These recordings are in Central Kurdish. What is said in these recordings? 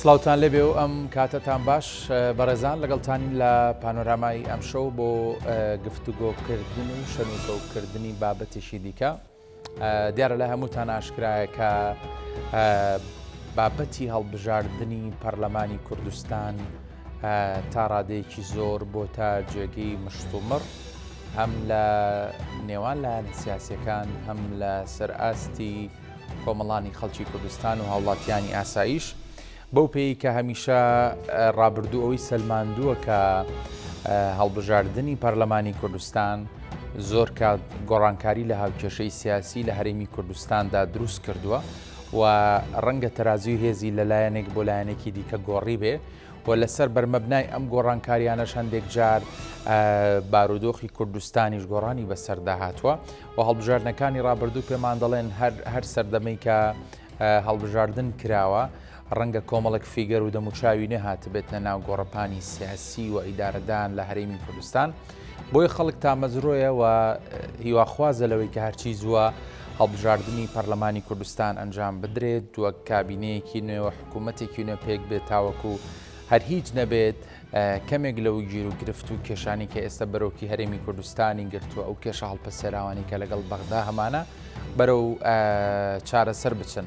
سڵاوتان لێبێ و ئەم کاتەتان باش بەڕێزان لەگەڵتانین لە پانۆرامای ئەم شەو بۆ گفتوگۆکردن و شەنوکەوکردنی بابەتێکی دیکە. دیارە لای هەمووتان ئاشکرایە کە بابەتی هەڵبژاردنی پەرلەمانی کوردستان تا ڕادەیەکی زۆر بۆ تا جێگەی مشتومڕ هەم لە نێوان لایەنە سیاسەکان هەم لە سەر ئاستی کۆمەڵانی خەڵکی کوردستان و هاوڵاتیانی ئاسایش بەو پێی کە هەمیشە ڕابردوو ئەوەی سەلماندووە کە هەڵبژاردنی پەرلەمانی کوردستان زۆر کات گۆڕانکاری لە هاوکێشەی سیاسی لە هەرێمی کوردستاندا دروست کردووە و ڕەنگە تەرازوی هێزی لەلایەنێک بۆ لایەنێکی دیکە گۆڕی بێ و لەسەر بەرمەبنای ئەم گۆڕانکاریانەش هەندێک جار بارودۆخی کوردستانیش گۆڕانی بەسەردا هاتووە و هەڵبژاردنەکانی ڕابردوو پێمان دەڵێن هەر سەردەمەی کە هەڵبژاردن کراوە، ڕەنگە کۆمەڵێک فیگەر و دەموچاوی نوێ هاتبێتنە ناو گۆڕەپانی سیاسی و ئیدارەدان لە هەرێمی کوردستان، بۆیە خەڵک تامەزرۆیە و هیواخوازە لەوەی کە هەرچی زووە هەڵبژاردنی پەرلەمانی کوردستان ئەنجام بدرێت و کابینەیەکی نوێ و حکوومەتێکی نوێ پێک بێت تاوەکو هەر هیچ نەبێت کەمێک لەو گیر و گرفت و کێشانی کە ئێستا بەرۆکی هەرێمی کوردستانی گرتووە ئەو کێشە هەڵپەسێراوانی کە لەگەڵ بەغدا هەمانە بەرەو چارەسەر بچن.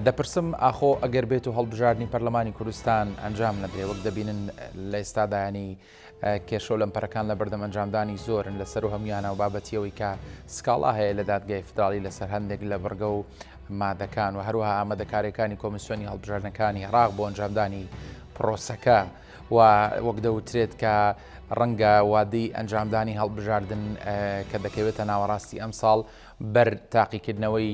دەپرسم ئاخۆ ئەگەر بێت و هەڵبژاردنی پەرلەمانی کوردستان ئەنجام نەدرێ وەک دەبینن لە ئێستادایانی کێشە و لەمپەرەکان لە بەردەم ئەنجامدانی زۆرن لەسەر و هەمویانە و بابەتیەوەی کە سکاڵا هەیە لە دادگای فدراڵی لەسەر هەندێک لە بڕگە و مادەکان و هەروەها ئامادەکاریەکانی کۆمیسیۆنی هەڵبژاردنەکانی عێراق بۆ ئەنجامدانی پرۆسەکە و وەک دەوترێت کە ڕەنگە وادەی ئەنجامدانی هەڵبژاردن کە دەکەوێتە ناوەڕاستی ئەمساڵ بەر تاقیکردنەوەی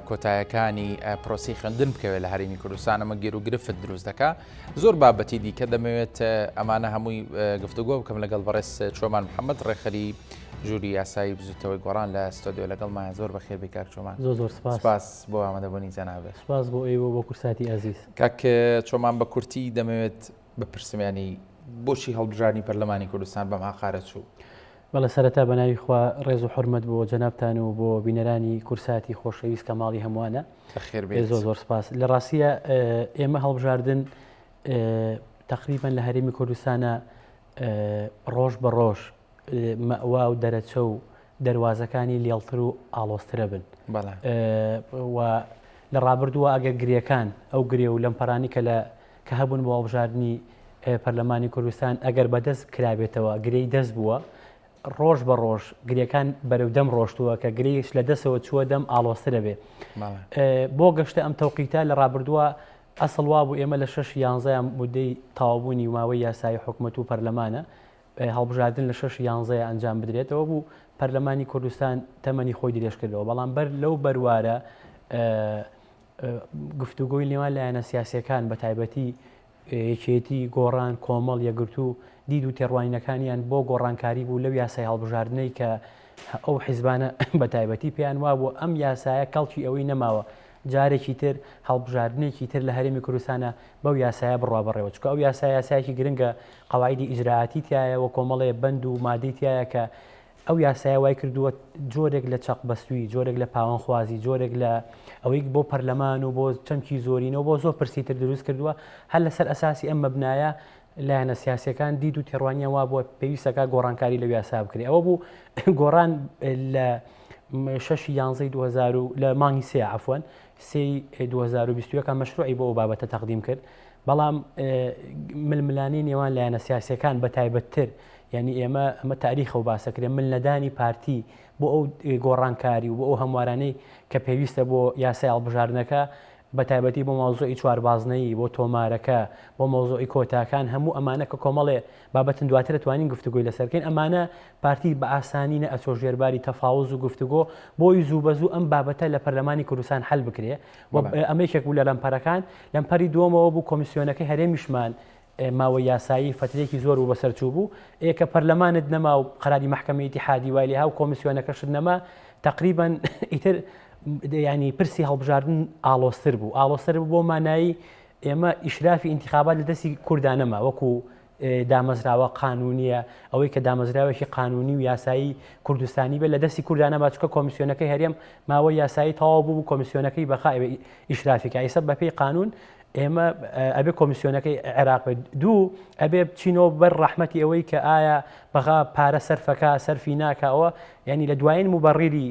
کۆتایەکانی پرۆسی خوێندن بکەوێت لە هەرێمی کوردستان ئەمە گیر و گرفت دروست دەکا زۆر بابەتی دیکە دەمەوێت ئەمانە هەمووی گفتوگۆ بکەم لەگەڵ بەڕێز چۆمان محەممەد ڕێکخەری ژووری یاسایی بزوتەوەی گۆڕان لە ستۆدیۆ لەگەڵمان زۆر بەخێر بێی کاک چۆمان. زۆر زۆر سپاس. سپاس بۆ ئامادەبوونی جەنابت. سپاس بۆ ئێوە بۆ کورساتی ئازیز. کاک چۆمان بە کورتی دەمەوێت بپرسم ینی بۆچی هەڵبژاردنی پەرلەمانی کوردستان بەم ئاقارە چوو؟ بەڵێ سەرەتا بە ناوی خوا ڕێز و حورمەت بۆ جەنابتان و بۆ بینەرانی کورساتی خۆشەویست کە ماڵی هەمووانە. بەخێر بێیت. زۆر زۆر سپاس. لە ڕاستیە ئێمە هەڵبژاردن تەقریبەن لە هەرێمی کوردستانە ڕۆژ بە ڕۆژ مەئوا و دەرەچە و دەروازەکانی لێڵتر و ئاڵۆزترە بن و لە ڕابردووە ئەگەر گرێکان ئەو گرێ و لەمپەرانی کە لە کە هەبوون بۆ هەڵبژاردنی پەرلەمانی کوردستان ئەگەر بەدەست کرابێتەوە گرێی دەست بووە ڕۆژ بە ڕۆژ گرێکان بەرەو دەم ڕۆشتووە کە گرێش لە دەسەوە چووە دەم ئاڵۆزترە بێ بۆ گەشتە ئەم تەوقیتە لە ڕابردووە ئەسڵ وابوو ئێمە لە شەش یانزەیان مدەی تەواوبوونی ماوەی یاسایی حکومەت و پەرلەمانە هەڵبژاردن لە شەش یانزەیە ئەنجام بدرێتەوە بوو پەرلەمانی کوردستان تەمەنی خۆی درێژکردەوە بەڵام بەر لەو بەروارە گفتوگۆی نێوان لایەنە سیاسەکان بە تایبەتی یەکێتی گۆڕان کۆمەڵ یەکگرتوو دید و تێڕوانینەکانیان بۆ گۆڕانکاری بوو لەو یاسای هەڵبژاردنەی کە ئەو حیزبانە بە تایبەتی پێیان وابوو ئەم یاسایە کەڵکی ئەوەی نەماوە جارێکی تر هەڵبژاردنێکی تر لە هەرێمی کوردستانە بەو یاسایە بڕوا بەڕێوە چونکە ئەو یاسا یاسایەکی گرنگە قەواعیدی ئیجرائاتی تایە و کۆمەڵێ بەند و مادەی تایە کە ئەو یاسایە وای کردووە جۆرێک لە چەقبەستووی جۆرێک لە پاوانخوازی جۆرێک لە ئەوەی بۆ پەرلەمان و بۆ چەمکی زۆرینە و بۆ زۆر پرسی تر دروست کردووە هەر لەسەر ئەساسی ئەم مەبنایە لایەنە سیاسیەکان دید و تێڕوانیان وابووە پێویستەکە گۆڕانکاری لەو یاسا بکرێ ئەوە بوو گۆڕان لە شەشی یانزەی 2000 لە مانگی سێ عفوەن سێی 2021 مەشروعی بۆ ئەو بابەتە تەقدیم کرد بەڵام ململانی نێوان لایەنە سیاسەکان بە تایبەتتر یعنی ئێمە ئەمە تاریخە و باسەکرێ مل نەدانی پارتی بۆ ئەو گۆڕانکاری و بۆ ئەو هەموارانەی کە پێویستە بۆ یاسای هەڵبژاردنەکە بە تایبەتی بۆ مەوزوعی چواربازنەیی، بۆ تۆمارەکە، بۆ مەوزوعی کۆتاکان، هەموو ئەمانە کە کۆمەڵێ بابەتن دواتر ئەتوانین گفتوگۆی لەسەر بکەین، ئەمانە پارتی بە ئاسانی نەئەچۆ ژێرباری تەفاوز و گفتوگۆ بۆی زوو بە زوو ئەم بابەتە لە پەرلەمانی کوردستان حەل بکرێ و ئەمە یەکێک بوو لە لەمپەرەکان، لەمپەری دووەمەوە بوو کۆمیسیۆنەکەی هەرێمیشمان ماوەی یاسایی فەترەیەکی زۆر بوو بەسەر چوو بوو ئێ کە پەرلەمانت نەما و قەراری مەحکەمەی ئیتیحادی وای لێها و کۆمیسیۆنەکەشت نەما تەقریبەن ئیتر ینی پرسی هەڵبژاردن ئاڵۆزتر بوو ئاڵۆزتر بوو بۆ مانایی ئێمە ئیشرافی ئینتخابات لە دەستی کورددا نەما وەکو دامەزراوە قانونیە ئەوەی کە دامەزراوێکی قانونی و یاسایی کوردستانی بێت لە دەستی کورددا نەما چونکە کۆمیسیۆنەکەی هەرێم ماوەی یاسایی تەواو بوو کۆمیسیۆنەکەی بەقا ئیشرافیکە ئیسە بەپێی قانون. ئێمە ئەبێ کۆمیسیۆنەکەی عێراق بێت دوو ئەبێ بچینەوە بەر ڕەحمەتی ئەوەی کە ئایا بەغا پارە سەرفەکە سەرفی ناکەوە یعنی لە دوایین مبەڕیری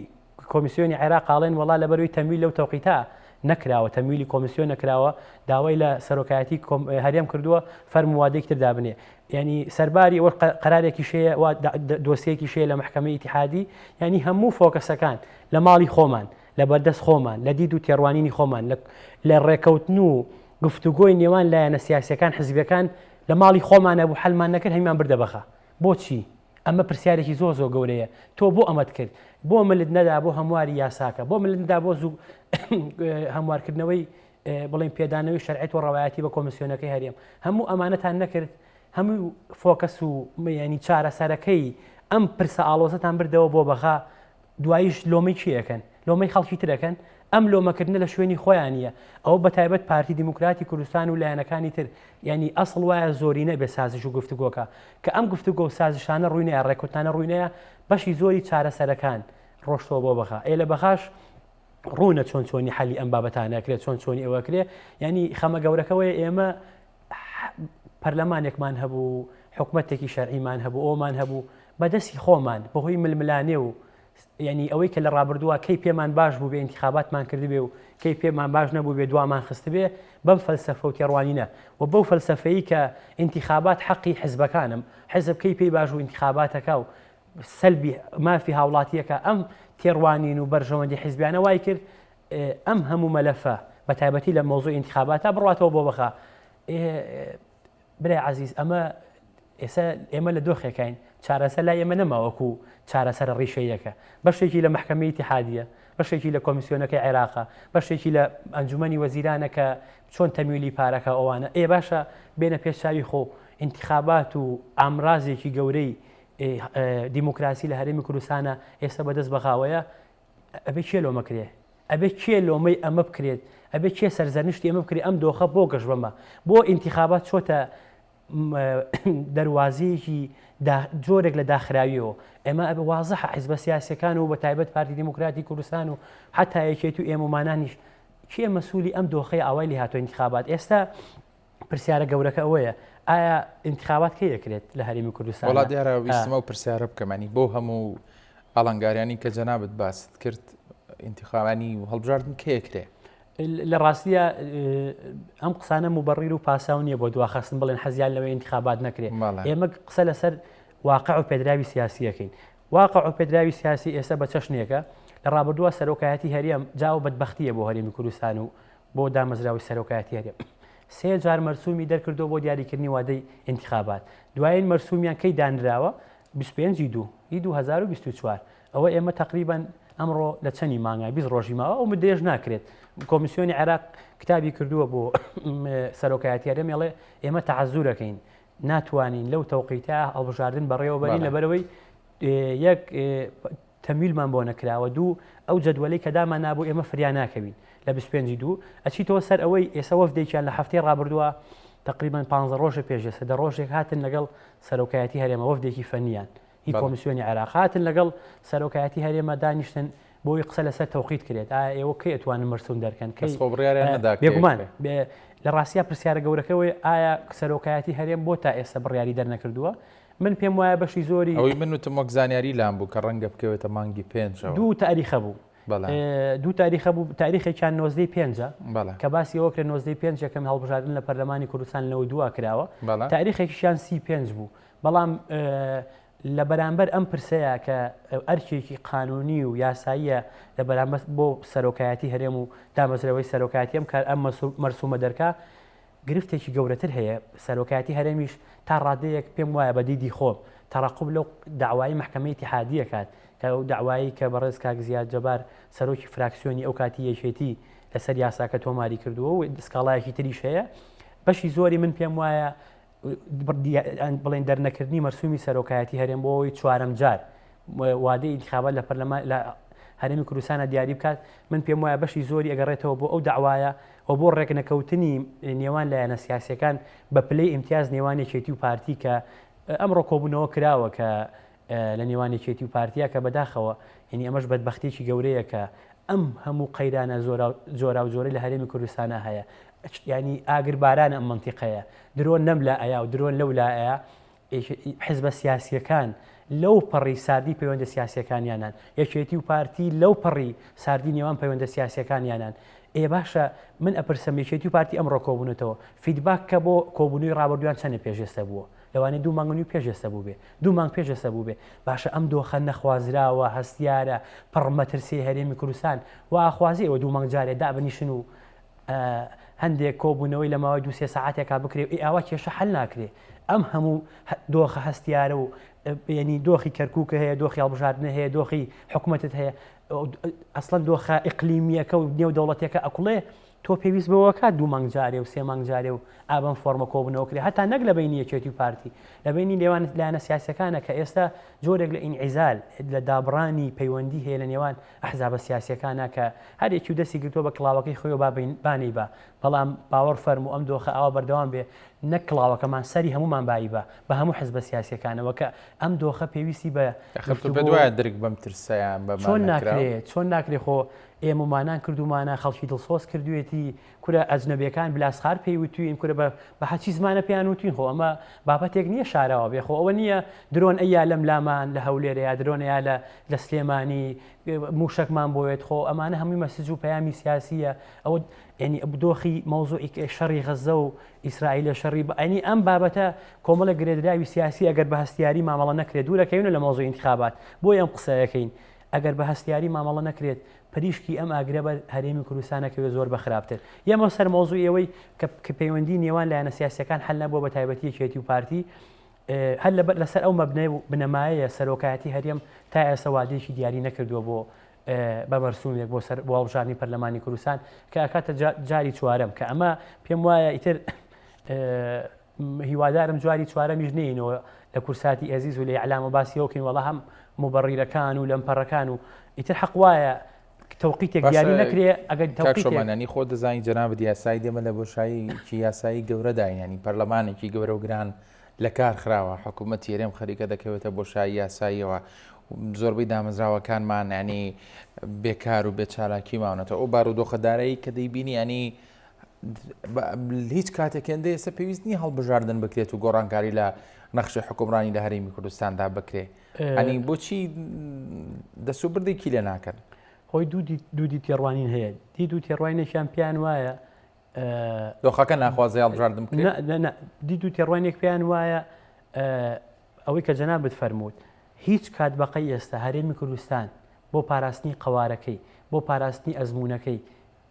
کۆمیسیۆنی عێراق ئاڵێن وەڵا لەبەروی تەمویل لەو تەوقیتە نەکراوە تەمویلی کۆمیسیۆن نەکراوە داوای لە سەرۆکایەتی هەرێم کردووە فەرموو وادەیەکی تر دابنێ یعنی سەرباری ئەوە قەرارێکیش هەیە وا دۆسیەکیش هەیە لە مەحکەمەی ئیتیحادی یعنی هەموو فۆکەسەکان لە ماڵی خۆمان لە بەردەست خۆمان لە دید و تێڕوانینی خۆمان لە ڕێکەوتن و گفتوگۆی نێوان لایەنە سیاسەکان حزبەکان لە ماڵی خۆمانە بوو حلمان نەکرد هەمیان بردە بەغا بۆچی ئەمە پرسیارێکی زۆر زۆر گەورەیە تۆ بۆ ئەمەت کرد بۆ ملت نەدا بۆ هەمواری یاساکە بۆ ملت نەدا بۆ زوو هەموارکردنەوەی بڵێن پێدانەوەی شەرعیت و ڕەوایەتی بە کۆمیسیۆنەکەی هەرێم هەموو ئەمانەتان نەکرد هەموو فۆکەس و ینی چارەسەرەکەی ئەم پرسە ئاڵۆزەتان بردەوە بۆ بەغا دواییش لۆمەی کێ ئەکەن؟ لۆمەی خەڵکی تر ئەکەن؟ ئەم لۆمەکردنە لە شوێنی خۆیان نییە. ئەوە بەتایبەت پارتی دیموکراتی کوردستان و لایەنەکانی تر، یانی ئەسڵ وایە زۆرینە بێ سازش و گفتوگۆکە. کە ئەم گفتوگۆ و سازشانە ڕووی نەیا، ڕێککەوتنانە ڕووی نەیا، بەشی زۆری چارەسەرەکان ڕۆشتەوە بۆ بەغا. ئێ لە بەغاش ڕوونە چۆن چۆنی حەلی ئەم بابەتانە ئەکرێ، چۆن چۆنی ئەوە ئەکرێ. یانی خەمە گەورەکە وەیە ئێمە پەرلەمانێکمان هەبوو، حکومەتێکی شەرعیمان هەبوو، ئەومان هەبوو، بە دەستی خۆمان بەهۆی ململانێ و یعنی ئەوەی کە لە ڕابردووە کەی پێمان باش بوو بێ ئینتخاباتمان کردبێ و کەی پێمان باش نەبوو بێ دوامان خستبێ بەم فەلسەفە و تێڕوانینە و بەو فەلسەفەی کە ئینتخابات حەقی حزبەکانم حزب کەی پێی باش و ئینتخاباتەکە و سەلبی مافی هاوڵاتیەکە ئەم تێڕوانین و بەرژەوەندی حزبیانە وای کرد ئەم هەموو مەلەفە بە تایبەتی لە مەوزوعی ئینتخاباتا بڕاتەوە بۆ بەغا برای عزیز ئەمە ئێستا ئێمە لە دۆخێکین چارەسەر لای ئێمە نەما وەکو چارەسەرە ڕیشەیەکە بەشێکی لە مەحکەمەی ئیتیحادیە بەشێکی لە کۆمیسیۆنەکەی عێراقە بەشێکی لە ئەنجومەنی وەزیرانە کە چۆن تەمویلی پارەکە ئەوانە ئێ باشە بێنە پێش چاوی خۆ ئینتخابات و ئامرازێکی گەورەی دیموکراسی لە هەرێمی کوردستانە ئێستا بەدەست بەغاوەیە ئەبێ کێ لۆمە کرێ؟ ئەبێ کێ لۆمەی ئەمە بکرێت؟ ئەبێ کێ سەرزەنشتی ئەمە بکرێ ئەم دۆخە بۆ گەشت بەمە؟ بۆ ئینتیخابات چۆتە دەروازەیەکی جۆرێک لە داخراویەوە ئێمە ئەبێ وازحە حیزبە سیاسەکان و بە تایبەت پارتی دیموکراتی کوردستان و حتا یەکێتی و ئێمەمانانیش کێ مەسوولی ئەم دۆخەی ئاوای لێ هاتووە ئینتیخابات ئێستا پرسیارە گەورەکە ئەوەیە ئایا ئینتخابات کەی ئەکرێت لە هەرێمی کوردستان؟ وەڵا دیارە ویستم ئەو پرسیارە بکەم ینی بۆ هەموو ئاڵنگاریانی کە جەنابت باست کرد ئینتخابانی و هەڵبژاردن کەی ئەکرێ؟ لە ڕاستیە ئەم قسانە مبڕیر و پاساو نییە بۆ دواخستن بڵێن حەزیان لەوەی ئینتخابات نەکرێت ئێمە قسە لەسەر واقع و پێدراوی سیاسیەکەین واقع و پێدراوی سیاسی ئێستا بە چەشنێکە لە ڕابردووە سەرۆکایەتی هەرێم جاوە بەدبختیە بۆ هەرێمی کوردستان و بۆ دامەزراوەی سەرۆکایەتی هەرێم سێ جار مەرسومی دەرکردووە بۆ دیاریکردنی وادەی ئینتخابات دوایین مەرسومیان کەی دانراوە 25 دوو ی 2024 ئەوە ئێمە تقریبان ئەمڕۆ لە چەنی مانگای 20 ڕۆژی ماوە ئەو مدەیەش ناکرێت کۆمیسیۆنی عێراق کتابی کردووە بۆ سەرۆکایەتی هەرێم ئەڵێ ئێمە تەعەزورەکەین ناتوانین لەو تەوقیتە هەڵبژاردن بەڕێوەبەرین لەبەرەوەی یەک تەمویلمان بۆ نەکراوە، دوو، ئەو جەدوەلەی کە دامان نابوو ئێمە فریا ناکەوین لە 25 ی دوو، ئەچیتەوە سەر ئەوەی ئێسە وەفدێکیان لە هەفتەی ڕابردووە تەقریبەن پانزە ڕۆژێ پێش ئێسە دە ڕۆژێک هاتن لەگەڵ سەرۆکایەتی هەرێمە وەفدێکی فەنیان هی کۆمیسیۆنی عێراق هاتن لەگەڵ سەرۆکایەتی هەرێمە دانیشتن بۆی قسە لەسەر تەوقیت کرێت ئایا ئێوە کەی ئەتوانن مەرسوم دەرکەن کەی خۆ بڕیاریان نەدا بێگومان لە ڕاستیا پرسیارە گەورەکەوەی ئایا سەرۆکایەتی هەرێم بۆ تا ئێستا بڕیاری دەرنەکردووە من پێم وایە بەشی زۆری. ئەوەی من وتم وەک زانیاری لام بوو کە ڕەنگە بکەوێتە مانگی پێنجەوە. دوو تاریخە بوو. بەڵێ. دوو تاریخە بوو، تاریخێکیان نۆزدەی پێنجە. بەڵێ. کە باسی ئەوە کرا نۆزدەی پێنج یەکەم هەڵبژاردن لە پەرلەمانی کوردستان لەوە دووا کراوە. بەڵێ. تاریخێکیشیان سی پێنج بوو. بەڵام لە بەرامبەر ئەم پرسەیە کە ئەرکێکی قانونی و یاساییە لە بەرامبەر بۆ سەرۆکایەتی هەرێم و دامەزرەوەی سەرۆکایەتی ئەم کار ئەم مەرسومە دەرکا، گرفتێکی گەورەتر هەیە، سەرۆکایەتی هەرێمیش تا ڕادەیەک پێم وایە بە دیدی خۆم تەڕەقوب لەو دەعوایەی مەحکەمەی ئیتیحادی ئەکات کە ئەو دەعوایەی کە بەڕێز کاک زیاد جەبار سەرۆکی فراکسیۆنی ئەو کاتی یەکێتی لەسەر یاساکە تۆماری کردووە و سکاڵایەکی تریش هەیە بەشی زۆری من پێم وایە بڵێن دەرنەکردنی مەرسومی سەرۆکایەتی هەرێم بۆ ئەوەی چوارەم جار وادەی ئینتخابات لە پەرلەمان لە هەرێمی کوردستانە دیاری بکات من پێم وایە بەشی زۆری ئەگەڕێتەوە بۆ ئەو داوایە و بۆ ڕێکنەکەوتنی نێوان لایەنە سیاسەکان بە پلەی ئیمتیاز نێوان یەکێتی و پارتی کە ئەمڕۆ کۆبوونەوە کراوە کە لە نێوان یەکێتی و پارتیا کە بەداخەوە یعنی ئەمەش بەدبەختێکی گەورەیە کە ئەم هەموو قەیرانە جۆراوجۆرەی لە هەرێمی کوردستانا هەیە، یانی ئاگربارانە ئەم مەنتیقەیە، درۆن لەم لا ئەیا و درۆن لەو لا ئەیا، حزبە سیاسییەکان لەو پەڕی ساردی پەیوەندە سیاسییەکانیانان، یەکێتی و پارتی لەو پەڕی ساردی نێوان پەیوەندە سیاسییەکانیانان. ئێ باشە من ئەپرسم یەکێتی و پارتی ئەمڕۆ کۆبوونەتەوە، feedback ەکە بۆ کۆبوونەوەی ڕابردوویان چەندێ پێش ئێستا بووە؟ لەوانەیە دوو مانگ و نیو پێش ئێستا بووبێ، دوو مانگ پێش ئێستا بووبێ. باشە ئەم دۆخە نەخوازراوە، هەستیارە، پڕ مەترسیەی هەرێمی کوردستان، وا ئەخوازێ ئێوە دوو مانگ جارێ دابنیشن و هەندێک کۆبوونەوەی لە ماوەی دوو سێ سەعاتێکا بکرێ و ئێ ئاوا کێشە حەل ناکرێ. ئەم هەموو دۆخە هەستیارە و یەنی دۆخی کەرکووکە هەیە، دۆخی هەڵبژاردنە هەیە، دۆخی حکومەتت هەیە، ئەسڵەن دۆخە ئیقلیمییەکە و نێودەوڵەتیەکە ئەکوڵێ، تۆ پێویست بەوە کات دوو مانگ جارێ و سێ مانگ جارێ و ئا بەم فۆرمە کۆبوونەوە کرێ هەتا نەک لە بەینی یەکێتی و پارتی لە بەینی نێوان لایەنە سیاسیەکانە کە ئێستا جۆرێک لە ئینعیزال لە دابڕانی پەیوەندی هەیە لە نێوان ئەحزابە سیاسیەکانە کە هەر یەکی و دەستی گرتووە بە کڵاوەکەی خۆی و با با نەیبا بەڵام باوەڕ فەرموو ئەم دۆخە ئاوا بەردەوام بێ نەک کڵاوەکەمان سەری هەموومان بایی با بە هەموو حزبە سیاسیەکانەوە کە ئەم دۆخە پێویستی بە ئەخر تۆ پێت وایە درک بەم ترسەیان بەمان چۆن ناکرێ چۆن ناکرێ خۆ ئێمەمانان کردومانە خەڵکی دڵسۆز کردوێتی کورە ئەجنەبیەکان بلاسخار پێی وتوین کورە بە بە هەرچی زمانە پێیان وتوین خۆ ئەمە بابەتێک نییە شاراوە بێ خۆ ئەوە نییە درۆن ئەیا لەم لامان لە هەولێرە یا درۆن ئەیا لە لە سلێمانی موشەکمان بۆێت خۆ ئەمانە هەمووی message و پەیامی سیاسیە ئەوە یعنی دۆخی مەوزوعی شەڕی غەزە و ئیسرائیلە شەڕی ئەنی ئەم بابەتە کۆمەڵێک گرێدراوی سیاسی ئەگەر بە هەستیاری مامەڵە نەکرێت دوورەکەوینە لە مەوزوعی ئینتخابات بۆیە ئەم قسەیەکەین ئەگەر بە هەستیاری مامەڵە نەکرێت پریشکی ئەم ئاگرە بەر هەرێمی کوردستان ئەکەوێت زۆر بە خراپتر. یەمەوە سەر مەوزوعی ئەوەی کە کە پەیوەندی نێوان لایەنە سیاسیەکان حەل نەبووە بە تایبەتی یەکێتی و پارتی هەر لەبەر لەسەر ئەو مەبنای و بنەمایەیە سەرۆکایەتی هەرێم تا ئێستا وادەیەکی دیاری نەکردووە بۆ بە مەرسومێک بۆ سەر بۆ هەڵبژاردنی پەرلەمانی کوردستان کە ئەکاتە جاری چوارەم کە ئەمە پێم وایە ئیتر هیوادارم جواری چوارەمیش نەیەینەوە لە کورساتی ئەزیز و لە ئیعلامە باسی ئەوە کەین وەڵا هەم موبەڕیرەکان و لەمپەڕەکان و ئیتر حەق وایە تەوقیتێک دیاری نەکرێ ئەگەر تەوقیتێک خۆ دەزانی جەنابت یاسایی دێمە لە بۆشاییکی یاسایی گەورەداین ینی پەرلەمانێکی گەورە و گران لە کار خراوە حکوومەت هەرێم خەریکە دەکەوێتە بۆشایی یاساییەوە زۆربەی دامەزراوەکانمان ینی بێکار و بێچالاکی ماونەتەوە ئەو بارودۆخەدارایی کە دەیبینی ینی هیچ کاتێک هێندە ئێستا پێویست نییە هەڵبژاردن بکرێت و گۆڕانکاری لە نەخشی حکومڕانی لە هەرێمی کوردستاندا بکرێ ئەنی بۆچی دەسوبردێکی لێ ناکەن خۆی دوودی تێڕوانین هەیە دید و تێڕوانێکیان پێیان وایە دۆخەکە ناخوازی هەڵبژاردن دید و تێڕوانێک پێیان وایە ئەوەی کە جەنابت فەرمووت هیچ کات بەقەی ئێستا هەرێمی کوردستان بۆ پاراستنی قەوارەکەی بۆ پاراستنی ئەزمونونەکەی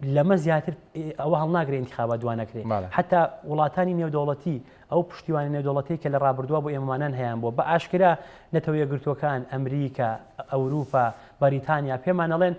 لەمە زیاتر ئەوە هەڵناگرێ ئینتخابات دوا نەکرێ حتا وڵاتانی نێودەوڵەتی ئەو پشتیوانی نێودەوڵەتی کە لە ڕابردووە بۆ ئێمەمانان هەیان بووە بە ئاشکرا نەتەوە یەکگرتووەکان ئەمریکا ئەوروپا بەریتانیا پێمان ئەڵێن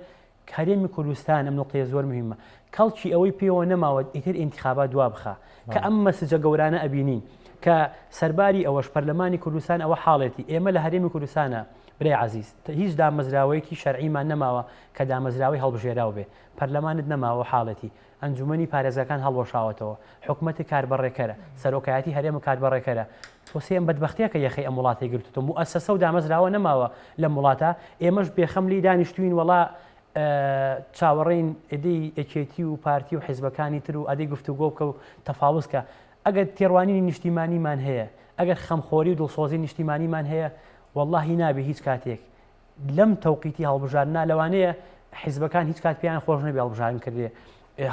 هەرێمی کوردستان ئەم نقطەیە زۆر مهمە کەڵکی ئەوەی پێوە نەماوە ئیتر ئینتخابات دوا بخا کە ئەم message ە گەورانە ئەبینین کە سەرباری ئەوەش پەرلەمانی کوردستان ئەوە حاڵێتی ئێمە لە هەرێمی کوردستانە برای عزیز هیچ دامەزراوەیەکی شەرعیمان نەماوە کە دامەزراوەی هەڵبژێراو بێ، پەرلەمانت نەماوە حاڵێتی، ئەنجومەنی پارێزگاکان هەڵوەشاوەتەوە، حکومەتت کاربەڕێکەرە، سەرۆکایەتی هەرێمت کاربەڕێکەرە، تۆ سێ ئەم بەدبەختیە کە یەخەی ئەم وڵاتەی گرتوتە، موئەسەسە و دامەزراوە نەماوە لەم وڵاتە، ئێمەش بێخەم لێی دانیشتوین وەڵا چاوەڕێین ئەدەی یەکێتی و پارتی و حیزبەکانی تر و ئەدەی گفتوگۆ بکە و تەفاوز کە، ئەگەر تێڕوانینی نیشتیمانیمان هەیە، ئەگەر خەمخۆری و دڵسۆزی نیشتیمانیمان هەیە، وەڵاهی نابێ هیچ کاتێک لەم تەوقیتی هەڵبژاردنە لەوانەیە حیزبەکان هیچ کات پێیان خۆش نەبێ هەڵبژاردن کردێ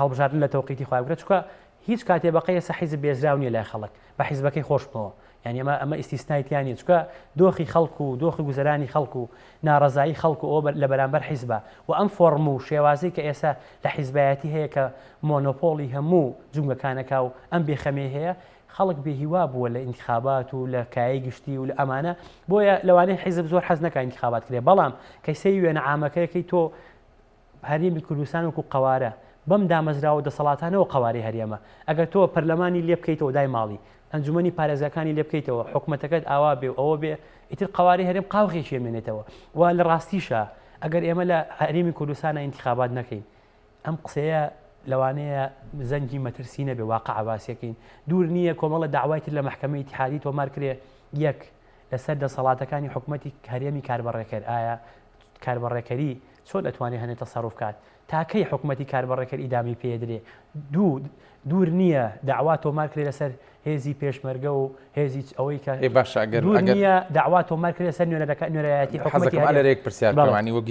هەڵبژاردن لە تەوقیتی خۆیان بکرێت چونکە هیچ کاتێ بەقەی ئێستا حیزب بێزراو نییە لای خەڵک بە حیزبەکەی خۆش بنەوە یعنی ئەمە ئەمە ئیستیسنای تیا نییە چونکە دۆخی خەڵک و دۆخی گوزەرانی خەڵک و ناڕەزایی خەڵک و ئەوە لە بەرامبەر حیزبە و ئەم فۆڕم و شێوازەی کە ئێستا لە حیزبایەتی هەیە کە مۆنۆپۆڵی هەموو جومگەکانەکا و ئەم بێخەمێ هەیە خەڵک بێ هیوا بووە لە ئینتخابات و لە کایەی گشتی و لە ئەمانە بۆیە لەوانەیە حیزب زۆر حەز نەکا ئینتخابات کرێ بەڵام کەی سەیری وێنە عامەکەیەکەی تۆ هەرێمی کوردستان وەکو قەوارە بەم دامەزراوە دەسەڵاتانەوە قەوارەی هەرێمە ئەگەر تۆ پەرلەمانی لێ بکەیتەوە دای ماڵی ئەنجومەنی پارێزگاکانی لێ بکەیتەوە حکومەتەکەت ئاوا بێ و ئەوە بێ ئیتر قەوارەی هەرێم قاوغێکی ئەمێنێتەوە و لە ڕاستیشا ئەگەر ئێمە لە هەرێمی کوردستانە ئینتخابات نەکەین ئەم قسەیە لەوانەیە زەنگی مەترسی نەبێ واقع باسیەکەین دوور نییە کۆمەڵە داوای تر لە مەحکەمەی ئیتحادی تۆمار کرێ یەک لەسەر دەسەڵاتەکانی حکومەتی هەرێمی کاربەڕێکەر ئایا کاربەڕێکەری چۆن ئەتوانێ هەنێ تەسەروف کات؟ تا کەی حکومەتی کاربەڕێکەر ئیدامەی پێ ئەدرێ؟ دوو، دوور نییە دەعوا تۆمار کرێ لەسەر هێزی پێشمەرگە و هێزی ئەوەی کە ئێ باشە ئەگەر دوور ئەگەر نییە دەعوا تۆمار کرێ لەسەر نوێنەرەکە نوێنەرایەتی حکومەتی حەزەکەم هەرێم. ئەلەرێک پرسیار بکەم بەڵێ. ینی وەک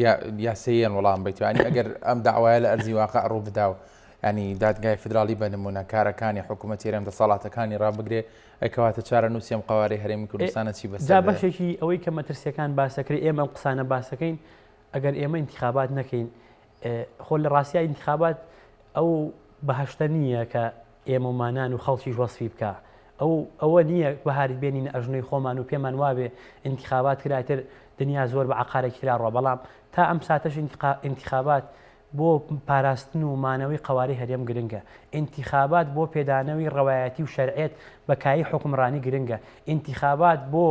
یاساییان وەڵام بیت ینی ئەگەر ئەم داوایە لە ئەرزی واقع ڕوو بدا و ینی دادگای فیدراڵی بە نمونە کارەکانی حکوومەتی هەرێم دەسەڵاتەکانی ڕابگرێ ئەی کەواتە چارەنووسی ئەم قەوارەی هەرێمی کوردستانە چی بەسەر جا دێ؟ بەشێکی ئەوەی کە مەترسیەکان باسەکرێ ئێمە ئەم قسانە باسەکەین ئەگەر ئێمە ئینتیخابات نەکەین خۆ لە ڕاستیا ئینتیخابات ئەو بەهشتە نییە کە ئێمەمانان و خەڵکیش وەسفی بکە ئەو ئەوە نییە بەهاری بێنینە ئەژنۆی خۆمان و پێمان وابێ ئینتیخابات کراتر دنیا زۆر بە عقارێکی ترا ڕۆ بەڵام تا ئەم ساتەش ئینتیخابات بۆ پاراستن و مانەوەی قەوارەی هەرێم گرنگە. ئینتیخابات بۆ پێدانەوی ڕەوایەتی و شەرعیەت بە کایەی حوکمڕانی گرنگە. ئینتیخابات بۆ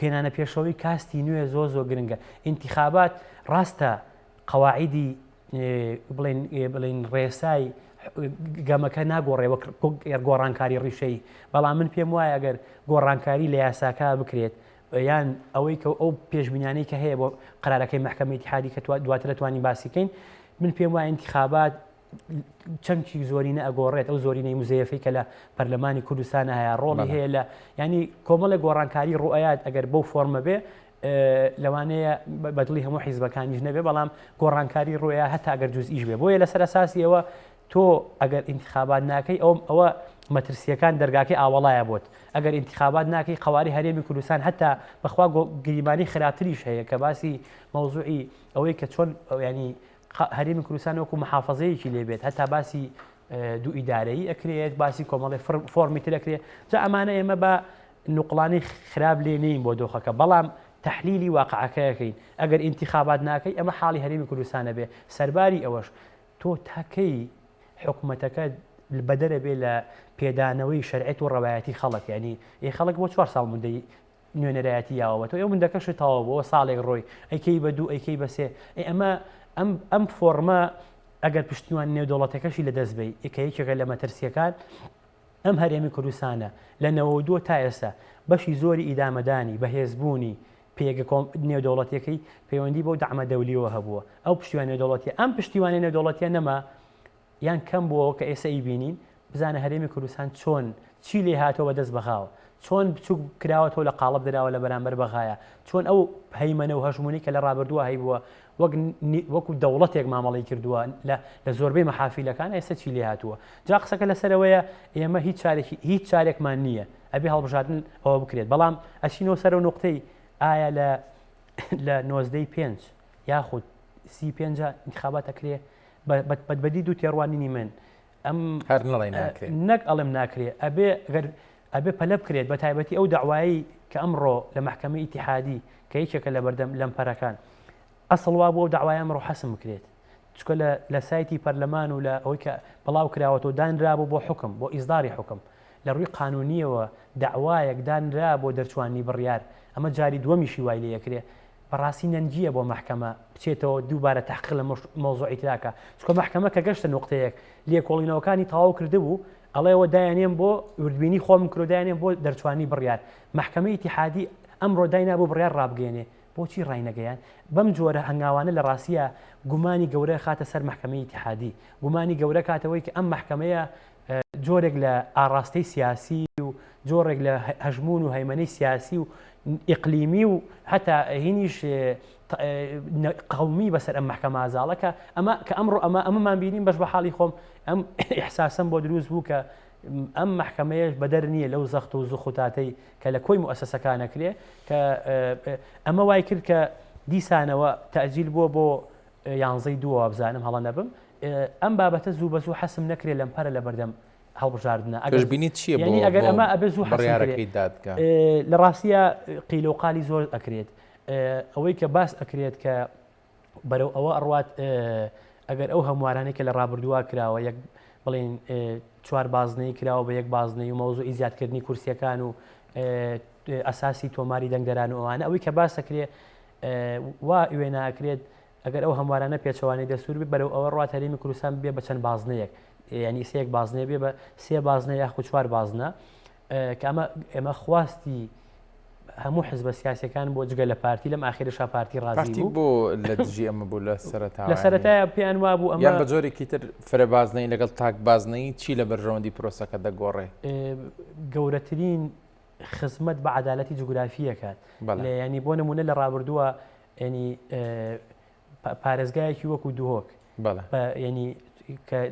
هێنانە پێشەوەی کاستی نوێ زۆر زۆر گرنگە. ئینتیخابات ڕاستە قەواعیدی بڵێن بڵێن ڕێسای گەمەکە ناگۆڕێ وەک گۆڕانکاری ڕیشەیی، بەڵام من پێم وایە ئەگەر گۆڕانکاری لە یاساکە بکرێت یان ئەوەی کە ئەو پێشبینانەی کە هەیە بۆ قەرارەکەی مەحکەمەی ئیتیحادی کە دواتر دەتوانین باسی کەین من پێم وایە ئینتیخابات چەمکی زۆرینە ئەگۆڕێت ئەو زۆرینەی مزەیەفەی کە لە پەرلەمانی کوردستان هەیە ڕۆڵی هەیە لە ینی کۆمەڵێک گۆڕانکاری ڕوئەیات ئەگەر بەو فۆرمە بێ لەوانەیە بەدڵی هەموو حیزبەکانیش نەبێ بەڵام گۆڕانکاری ڕووە هەتا ئەگەر جزئیش بێ بۆیە لەسەر ئەساسی ئەوە تۆ ئەگەر ئینتخابات ناکەی ئەوم ئەوە مەترسیەکان دەرگاکەی ئاوەڵایە بۆت ئەگەر ئینتخابات ناکەی قەواری هەرێمی کوردستان هەتا بەخوا گریمانی خراپتریش هەیە کە باسی مەوزوعی ئەوەی کە چۆن ینی هەرێمی کوردستان وەکو محافظەیەکی لێبێت هەتا باسی دوو ئیدارەیی ئەکرێت باسی کۆمەڵی فۆرمی تر ئەکرێت جا ئەمانە ئێمە بە نوقڵانی خراپ لێ نین بۆ دۆخەکە بەڵام تحلیلی واقعەکەیەکەین ئەگەر ئینتخابات ناکەی ئەمە حاڵی هەرێمی کوردستانە بێ سەرباری ئەوەش تۆ تا کەی حکومەتەکە بەدەرە بێ لە پێدانەوەی شەرعیەت و ڕەوایەتی خەڵک یعنی ئێ خەڵک بۆ چوار ساڵ مدەی نوێنەرایەتی یاوە بە تۆ ئێ مندەکەشت تەواو بۆ ساڵێک ڕۆی ئەیکەی بە دوو ئەیکەی بە سێ ئێ ئەمە ئەم ئەم فۆرمە ئەگەر پشتیوان نێودەوڵەتەکەشی لەدەست بی کە یەکێکە لە مەترسیەکان ئەم هەرێمی کوردستانە لە 92 تا ئێستا بەشی زۆری ئیدامەدانی بەهێزبوونی پێگە نێودەوڵەتیەکەی پەیوەندی بەو دەعمە دەولیەوە هەبووە ئەو پشتیوانە نێودەوڵەتیە ئەم پشتیوانە نێودەوڵەتیە نەما یان کەم بووەوە کە ئێستا ئیبینین بزانە هەرێمی کوردستان چۆن چی لێ هاتەوە بە دەست بەغاوە چۆن بچوک کراوەتەوە لە قاڵب دراوە لە بەرامبەر بەغایە چۆن ئەو هەیمەنە و هەژمونی کە لە ڕابردووە هەیبووە وەک وەکو دەوڵەتێک مامەڵی کردووە لە لە زۆربەی مەحافیلەکان ئێستا چی لێ هاتووە جا قسەکە لەسەرەوەیە ئێمە هیچ چارێکی هیچ چارێکمان نییە ئەبێ هەڵبژاردن ئەوە بکرێت بەڵام ئەچینەوە سەر و نوقتەی ئایا لە لە نۆزدەی پێنج یاخود سی پێنج انتخابات ئەکرێ بەدی دوو تێڕوانینی من ئەم هەر نەڵێ ناکرێ نەک ئەڵێم ناکرێ ئەبێ گەر ئەبێ پەلە بکرێت بە تایبەتی ئەو داوایی کە ئەمڕۆ لە مەحکەمەی ئیتیحادی کە یەکێکە لە بەردەم لەمپەرەکان ئەسڵ وا بوو ئەو داوایە ئەمڕۆ حەسم بکرێت چکە لە لە سایتی پەرلەمان و لە ئەوەی کە بڵاو کراوەتەوە دانرابوو بۆ حوکم بۆ ئیسداری حوکم لە ڕووی قانونیەوە دەعوایەک دانرا بۆ دەرچوانی بڕیار ئەمە جاری دووەمیشی وای لێ ئەکرێ بەڕاستی نەنگیە بۆ مەحکەمە بچێتەوە دووبارە تحقیق لە مەوزوعی تراکە چکە مەحکەمە کە گەشتە نوقتەیەک لێکۆڵینەوەکانی تەواو کردبوو ئەڵێەوە دایانێم بۆ وردبینی خۆم کرۆ دایانێم بۆ دەرچوانی بڕیار مەحکەمەی ئیتیحادی ئەمڕۆ داینابوو بڕیار ڕابگەێنێ بۆچی ڕاینەگەیاند؟ بەم جۆرە هەنگاوانە لە ڕاستیا گومانی گەورە خاتە سەر مەحکەمەی ئیتیحادی، گومانی گەورە کاتەوەی کە ئەم مەحکەمەیە جۆرێک لە ئاڕاستەی سیاسی و جۆڕێک لە هەژموون و هەیمەنەی سیاسی و ئیقلیمی و هەتا هینیش قومی بەسەر ئەم مەحکەمە زاڵە کە ئەمە کە ئەمڕۆ ئەمە ئەمەمان بینیم بەش بە حاڵی خۆم ئەم ئیحساسەم بۆ دروست بوو کە ئەم مەحکەمەیەش بەدەر نییە لەو زەخت و زوخوتاتەی کە لە کۆی موئەسەسەکان ئەکرێ کە ئەمە وای کرد کە دیسانەوە تەئجیل بووە بۆ یانزەی دووە وابزانم هەڵە نەبم ئەم بابەتە زوو بە زوو حەسم نەکرێ لەمپەرە لە بەردەم هەڵبژاردنە ئەگەر پێشبینیت چییە بۆ یعنی ئەگەر ئەمە ئەبێ زوو حەسم کرێ بڕیارەکەی دادگا؟ لە ڕاستیە قیلە و قالی زۆر ئەکرێت ئەوەی کە باس ئەکرێت کە بەرەو ئەوە ئەڕوات ئەگەر ئەو هەموارانەی کە لە ڕابردووە کراوە یەک بڵێن چوار بازنەی کراوە بە یەک بازنەی و مەوزوعی زیادکردنی کورسیەکان و ئەساسی تۆماری دەنگدەران و ئەوانە ئەوەی کە باسەکرێ وا وێناکرێت ئەگەر ئەو هەموارانە پێچەوانەی دەستور بێ بەرەو ئەوە ڕات هەرێمی کوردستان بێ بە چەند بازنەیەک ینی سێک بازنەیە بێ بە سێ بازنە یاخود چوار بازنە کە ئەمە ئێمە خواستی هەموو حزبە سیاسەکان بۆ جگە لە پارتی لەم ئاخیرەشا پارتی ڕازی بوو بۆ لە دژی ئەمە بوو لە سەرەتا لە سەرەتایە پێیان وابوو ئەمە بە جۆرێکی تر فرە بازنەی لەگەڵ تاک بازنەی چی لە بەرژەوەندی پرۆسەکە دەگۆڕێ؟ گەورەترین خزمەت بە عەدالەتی جوگرافی ئەکات ینی بۆ نمونە لە ڕابردووە ینی پارێزگایەکی وەکو دهۆک ینی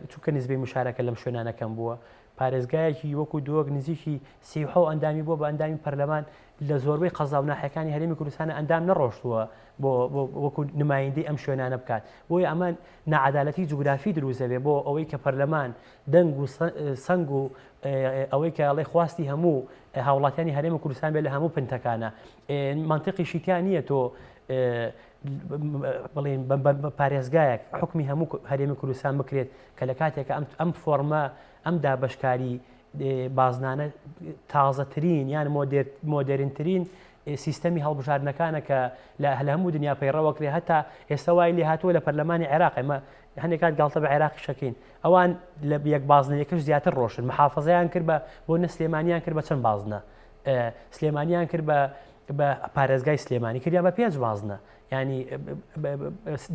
چونکە نسبەی مشارەکە لەم شوێنانە کەم بووە پارێزگایەکی وەکو دهۆک نزیکی سیحۆ ئەندامی بووە بە ئەندامی پەرلەمان لە زۆربەی قەزا و ناحیەکانی هەرێمی کوردستان ئەندام نەڕۆشتووە بۆ وەکو نمایندەی ئەم شوێنانە بکات بۆیە ئەمە نەعادالەتی جوگرافی دروست دەبێت بۆ ئەوەی کە پەرلەمان دەنگ و سەنگ و ئەوەی کە ئەڵێ خواستی هەموو هاوڵاتیانی هەرێمی کوردستان بێت لە هەموو پنتەکانە مەنتیقیشی تیا نییە تۆ بڵێن بە پارێزگایەک حکمی هەموو هەرێمی کوردستان بکرێت کە لە کاتێکە ئەم ئەم فۆرمە ئەم دابشکاری بازنانە تازەترین یان مۆدێرنترین سیستەمی هەڵبژاردنەکانە کە لە هەموو دنیا پەیڕەوەکرێ هەتا ئێستا وای لێ هاتووە لە پەرلەمانی عێراق ئێمە هەندێک کات گاڵتە بە عێراقیش ئەکەین ئەوان لە یەک بازنەیەکەش زیاتر ڕۆشن محافظەیان کرد بە بۆ نە سلێمانیان کرد بە چەند بازنە سلێمانیان کرد بە بە پارێزگای سلێمانی کردیان بە پێنج بازنە ینی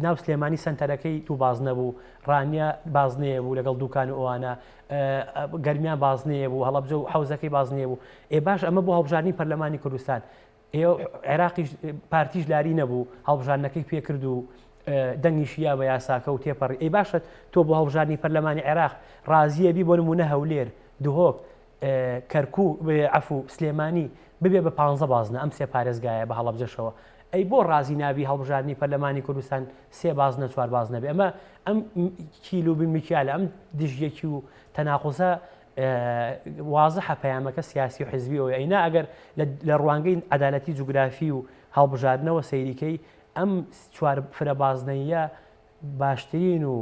ناو سلێمانی سنتەرەکەی دوو بازنە بوو ڕانیە بازنەیە بوو لەگەڵ دوکان و ئەوانە گەرمیان بازنەیە بوو هەڵەبجە و حوزەکەی بازنەیە بوو ئێ باش ئەمە بۆ هەڵبژاردننی پەرلەمانی کوردستان عێراقیش پارتیش لاری نەبوو هەڵبژاردنەکەی پێکرد و دەنگیشی یا بە یاساکە و تێپەڕی ئەی باشە تۆ بۆ هەڵبژاردنی پەرلەمانی عێراق ڕازیە بی بۆ نمونە هەولێر دهۆک کەرکوک عەفو سلێمانی ببێ بە پانزە بازنە ئەم سێ پارێزگایە بە هەڵەبجەشەوە ئەی بۆ ڕازی نابی هەڵبژاردنی پەرلەمانی کوردستان سێ بازنە چوار بازنە بێ ئەمە ئەم کیل و بمیکیالە ئەم دژیەکی و تەناقوزە وازحە پەیامەکە سیاسی و حزبی ئەوەیە ئەینا ئەگەر لە ڕوانگەی عەدالەتی جوگرافی و هەڵبژاردنەوە سەیریکەی ئەم چوار فرە بازنەیە باشترین و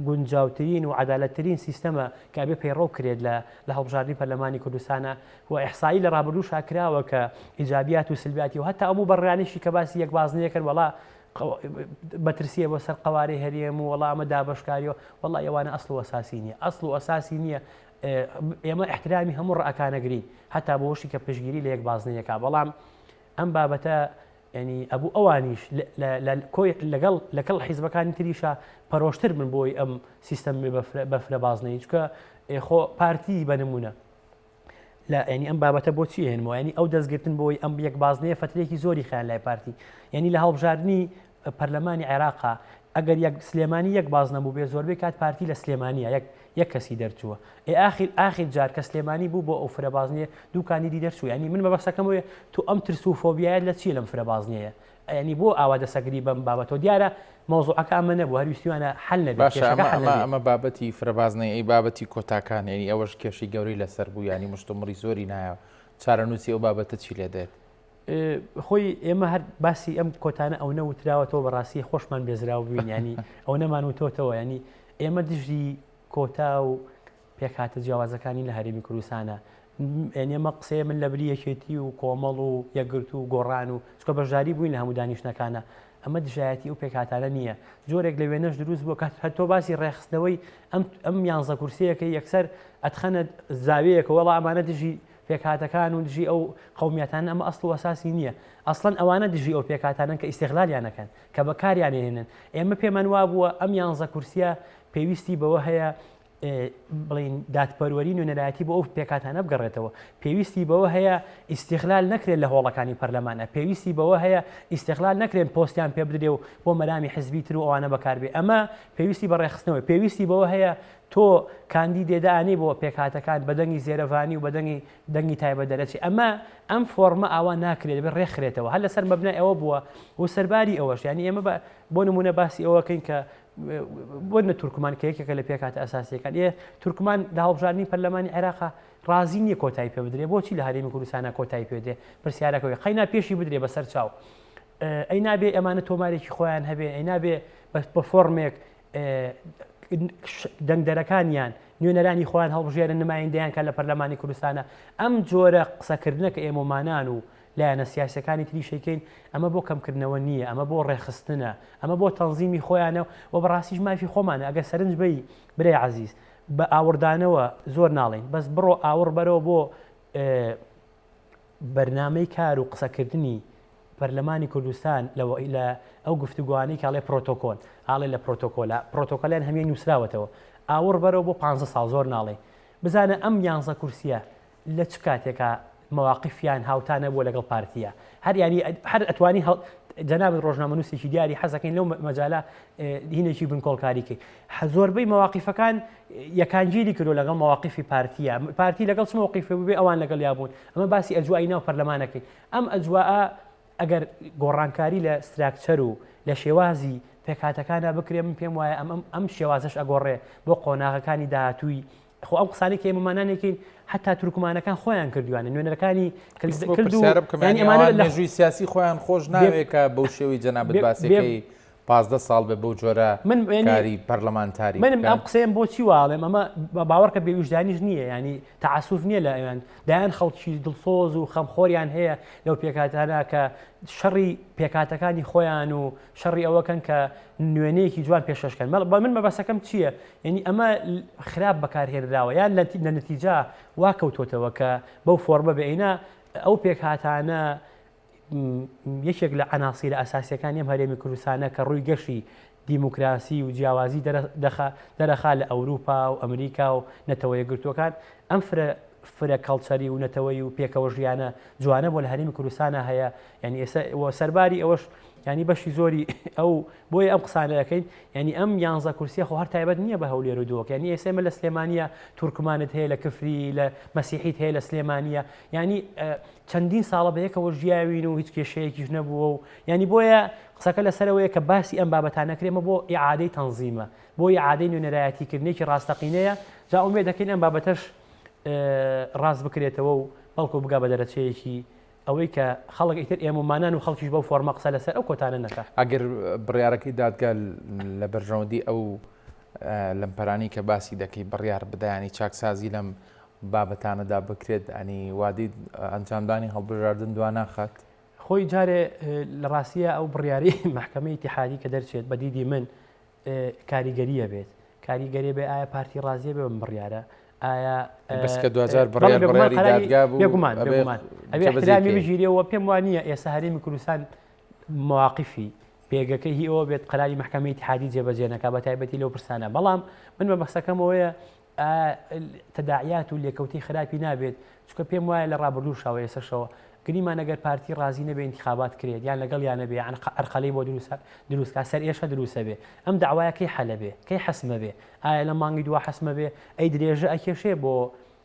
گونجاوترین و عەدالەتترین سیستەمە کە ئەبێ پەیڕەو کرێت لە لە هەڵبژاردنی پەرلەمانی کوردستانە و ئیحسایی لە ڕابردووشا کراوە کە ئیجابیات و سلبیاتی و هەتا ئەو موبەڕرانەیشی کە باسی یەک بازنەیە کەن وەڵا مەترسیە بۆ سەر قەوارەی هەرێم و وەڵا ئەمە دابەشکاریەوە وەڵا ئەوانە ئەسڵ و ئەساسی نییە ئەسڵ و ئەساسی نییە ئێمە احترامی هەموو ڕەکانەگرین هەتا بۆشی کە پشگیری لە یەک بازنەیەکە بەڵام ئەم بابەتە ینی ئەبوو ئەوانیش کۆی لەگەڵ لەگەڵ حیزبەکانی تریشە پەرۆشتر بن بۆی ئەم سیستەم بەفرە بازنەی چکە خۆ پارتی بە نمونە لە ینی ئەم بابەتە بۆچی هێنمەوە ینی ئەو دەستگرتن بۆی ئەم یەک بازنەیە فترێکی زۆری خیان لای پارتی ینی لە هەڵبژاردننی پەرلەمانی عێراقا ئەگەر یەک سلێمانی یەک باز نەبوو بێ زۆربەی کات پارتی لە سلێمانە یەک یەک کەسی دەرچووە ئێ ئاخیر ئاخیر جار کە سلێمانی بوو بۆ ئەو فرە بازنەیە دوو کاندیدی دەرچوو ینی من مەبەستەکەم وێ تو ئەم ترس و فۆبیایەت لە چییە لەم فرە بازنەیە ینی بۆ ئاوا دەسەگری بەم بابەتەوە دیارە مەوزوعەکە ئەمە نەبوو هەر ویستویانە حل نەبێت باشە کێشەکە ئەمە حل ئەمە نەبێت. ئەمە بابەتی فرەبازنەی ئەی بابەتی کۆتاکان یعنی ئەوەش کێشەی گەورەی لەسەر بوو یعنی مشتومڕی زۆری نایەوە چارەنووسی ئەو بابەتە چی لێ دێت؟ خۆی ئێمە هەر باسی ئەم کۆتانە ئەو نەوتراوەتەوە بەڕاستی خۆشمان بێزراو بووین ینی ئەو نەمان وتۆتەوە ینی ئێمە دژی کۆتا و پێکهاتە جیاوازەکانی لە هەرێمی کوردستانە. ئێمە قسەیە من لەبری یەکێتی و کۆمەڵ و یەکگرتوو و گۆڕان و چونکە بەشداری بووین لە هەموو دانیشتنەکانە ئەمە دژایەتی ئەو پێکهاتانە نییە جۆرێک لە وێنەش دروست بووە کە هەر تۆ باسی ڕێکخستنەوەی ئەم ئەم یانزە کورسییەکەی یەکسەر ئەتخەنە زاویەیەکە وەڵا ئەمانە دژی پێکهاتەکان و دژی ئەو قەومیاتانە ئەمە ئەسڵ و ئەساسی نییە ئەسڵەن ئەوانە دژی ئەو پێکهاتانەن کە ئیستیغلالیان ئەکەن کە بەکاریان ئەهێنن ئێمە پێمان وابووە ئەم یانزە کورسییە پێویستی بەوە هەیە بڵێین دادپەروەری نوێنەرایەتی بۆ ئەو پێکهاتانە بگەڕێتەوە، پێویستی بەوە هەیە ئیستیغلال نەکرێت لە هۆڵەکانی پەرلەمانە، پێویستی بەوە هەیە ئیستیغلال نەکرێن پۆستیان پێ بدرێ و بۆ مەرامی حزبی تر و ئەوانە بەکاربێ، ئەمە پێویستی بە ڕێکخستنەوەی، پێویستی بەوە هەیە تۆ کاندیدێ دانێی بۆ پێکهاتەکان بە دەنگی زێرەڤانی و بە دەنگی دەنگی تایبەت دەرەچێ، ئەمە ئەم فۆڕمە ئاوا ناکرێ دەبێ ڕێکخرێتەوە، هەر لەسەر مەبنای ئەوە بووە و سەرباری ئەوەش یانی ئێمە بە بۆ نموونە باسی ئەوە کەین کە بۆ نە تورکمان کە یەکێکە لە پێکهاتە ئەساسیەکان ئێ تورکمان لە هەڵبژاردنی پەرلەمانی عێراقا ڕازی نییە کۆتایی پێ بدرێ بۆچی لە هەرێمی کوردستانە کۆتایی پێ بدرێ پرسیارەکەوەی قەینا پێشی بدرێ بەسەر چاو ئەی نابێ ئەمانە تۆمارێکی خۆیان هەبێ ئەی نابێ بە فۆرمێک دەنگدەرەکانیان نوێنەرانی خۆیان هەڵبژێرن نمایندەیان کە لە پەرلەمانی کوردستانە ئەم جۆرە قسەکردنە کە ئێمەمانان و لایەنە سیاسیەکانی تریش ئەیکەین، ئەمە بۆ کەمکردنەوە نییە، ئەمە بۆ ڕێکخستنە، ئەمە بۆ تەنزیمی خۆیانە و بەڕاستیش مافی خۆمانە، ئەگەر سەرنج بەی برای عەزیز بە ئاوڕدانەوە زۆر ناڵێین، بەس بڕۆ ئاوڕ بەرەوە بۆ بەرنامەی کار و قسەکردنی پەرلەمانی کوردستان لە لە ئەو گفتوگۆانەی کە ئەڵێ پرۆتۆکۆل ئاڵێ لە پرۆتۆکۆلە پرۆتۆکۆلیان هەمیە نووسراوەتەوە ئاوڕ بەرەوە بۆ 15 ساڵ زۆر ناڵێ بزانە ئەم یانزە کورسیە لە چ کاتێکا مەواقفیان هاوتا نەبووە لەگەڵ پارتیە هەر یانی هەر ئەتوانی هەڵ جەنابت ڕۆژنامەنووسێکی دیاری حەزەکەین لەو مەجالە هینێکی بنکۆڵکاری کەی زۆربەی مەواقیفەکان یەکانگیری کردو لەگەڵ مەواقیفی پارتیە پارتی لەگەڵ چ مەوقیفێ بووبێ ئەوان لەگەڵ یا بوون ئەمە باسی ئەجوای ناو پەرلەمانەکەی ئەم ئەجواء ئەگەر گۆڕانکاری لە structure و لە شێوازی پێکهاتەکانە بکرێ من پێم وایە ئەم ئەم شێوازش ئەگۆڕێ بۆ قۆناغەکانی داهاتووی خۆ ئەم قسانەی کە ئێمە مانانێکین حتا تورکمانەکان خۆیان کردویانە نوێنەرەکانی کرد و ئەمانە لە مێژووی سیاسی خۆیان خۆش ناوێ کە بەو شێوەی جەنابت باسەکەی 15 ساڵ بێ بەو جۆرە من کاری پەرلەمانتاری من ئەم قسەیەم بۆچی واڵێم ئەمە باوەڕکە بێویژدانیش نییە ینی تەعسوف نییە لە ئەویان دایان خەڵکی دڵسۆز و خەمخۆریان هەیە لەو پێکاتانە کە شەڕی پێکاتەکانی خۆیان و شەڕی ئەوەکەن کە نوێنەیەکی جوان پێشکەش کەن بە من مەبەسەکەم چییە یعنی ئەمە خراپ بەکارهێنراوە یان لە نەتیجا وا کەوتۆتەوە کە بەو فۆرمە بێینا ئەو پێکهاتانە یەکێک لە عەناسیرە ئەساسیەکانی ئەم هەرێمی کوردستانە کە ڕووی گەشی دیموکراسی و جیاوازی دەرەخا لە ئەوروپا و ئەمریکا و نەتەوە یەکگرتووەکان ئەم فرە فرە کەڵچەری و نەتەوەی و پێکەوە ژیانە جوانە بۆ لە هەرێمی کوردستانە هەیە یعنی ئێستا و سەرباری ئەوەش ینی بەشی زۆری ئەو بۆیە ئەم قسانە دەکەین ینی ئەم یانزە کورسیە خۆ هەر تایبەت نییە بە هەولێر و دۆک ینی ئێستا ئێمە لە سلێمانیە تورکمانت هەیە لە کفری لە مەسیحیت هەیە لە سلێمانیە ینی چەندین ساڵە بە یەکەوە ژیاوین و هیچ کێشەیەکیش نەبووە و ینی بۆیە قسەکە لەسەرەوەیە کە باسی ئەم بابەتانە کرێمە بۆ ئیعادەی تەنزیمە بۆ ئیعادەی نوێنەرایەتیکردنێکی ڕاستەقینەیە جا ئومێد دەکەین ئەم بابەتەش ڕاست بکرێتەوە و بەڵکو بگا بە دەرەچەیەکی ئەوەی کە خەڵک ئیتر ئێمەمانان و خەڵکیش بەو فۆرمە قسە لەسەر ئەو کۆتانە نەکا. ئەگەر بڕیارەکەی دادگا لە بەرژەوەندی ئەو لەمپەرانەی کە باسی دەکەی بڕیار بدە ینی چاکسازی لەم بابەتانەدا بکرێت ئەنی وادەی ئەنجامدانی هەڵبژاردن دوا ناخات؟ خۆی جارێ لە ڕاستیە ئەو بڕیاری مەحکەمەی ئیتیحادی کە دەرچێت بە دیدی من کاریگەریە بێت کاریگەری بێ ئایا پارتی ڕازیە بێ بەم بڕیارە ئایا بەس کە دواجار بڕیار بڕیاری دادگا بوو بێگومان بێگومان ئەبێ احترامی بگیرێەوە پێم وانییە ئێستا هەرێمی کوردستان مواقفی پێگەکەی هی ئەوە بێت قەراری مەحکەمەی ئیتیحادی جێبەجێ نەکا بە تایبەتی لەو پرسانە بەڵام من مەبەستەکەم ئەوەیە تەداعیات و لێکەوتەی خراپی نابێت چونکە پێم وایە لە ڕابردووشەوە ئێسەشەوە گریمان ئەگەر پارتی ڕازی نەبێ ئینتخابات کرێت یان لەگەڵیان نەبێ یان ئەرقەلەی بۆ دروست دروست کا سەرئێشە دروستە بێ ئەم داوایە کەی حەلە بێ کەی حەسمە بێ ئایا لە مانگی دوا حەسمە بێ ئەی درێژە ئەکێشێ بۆ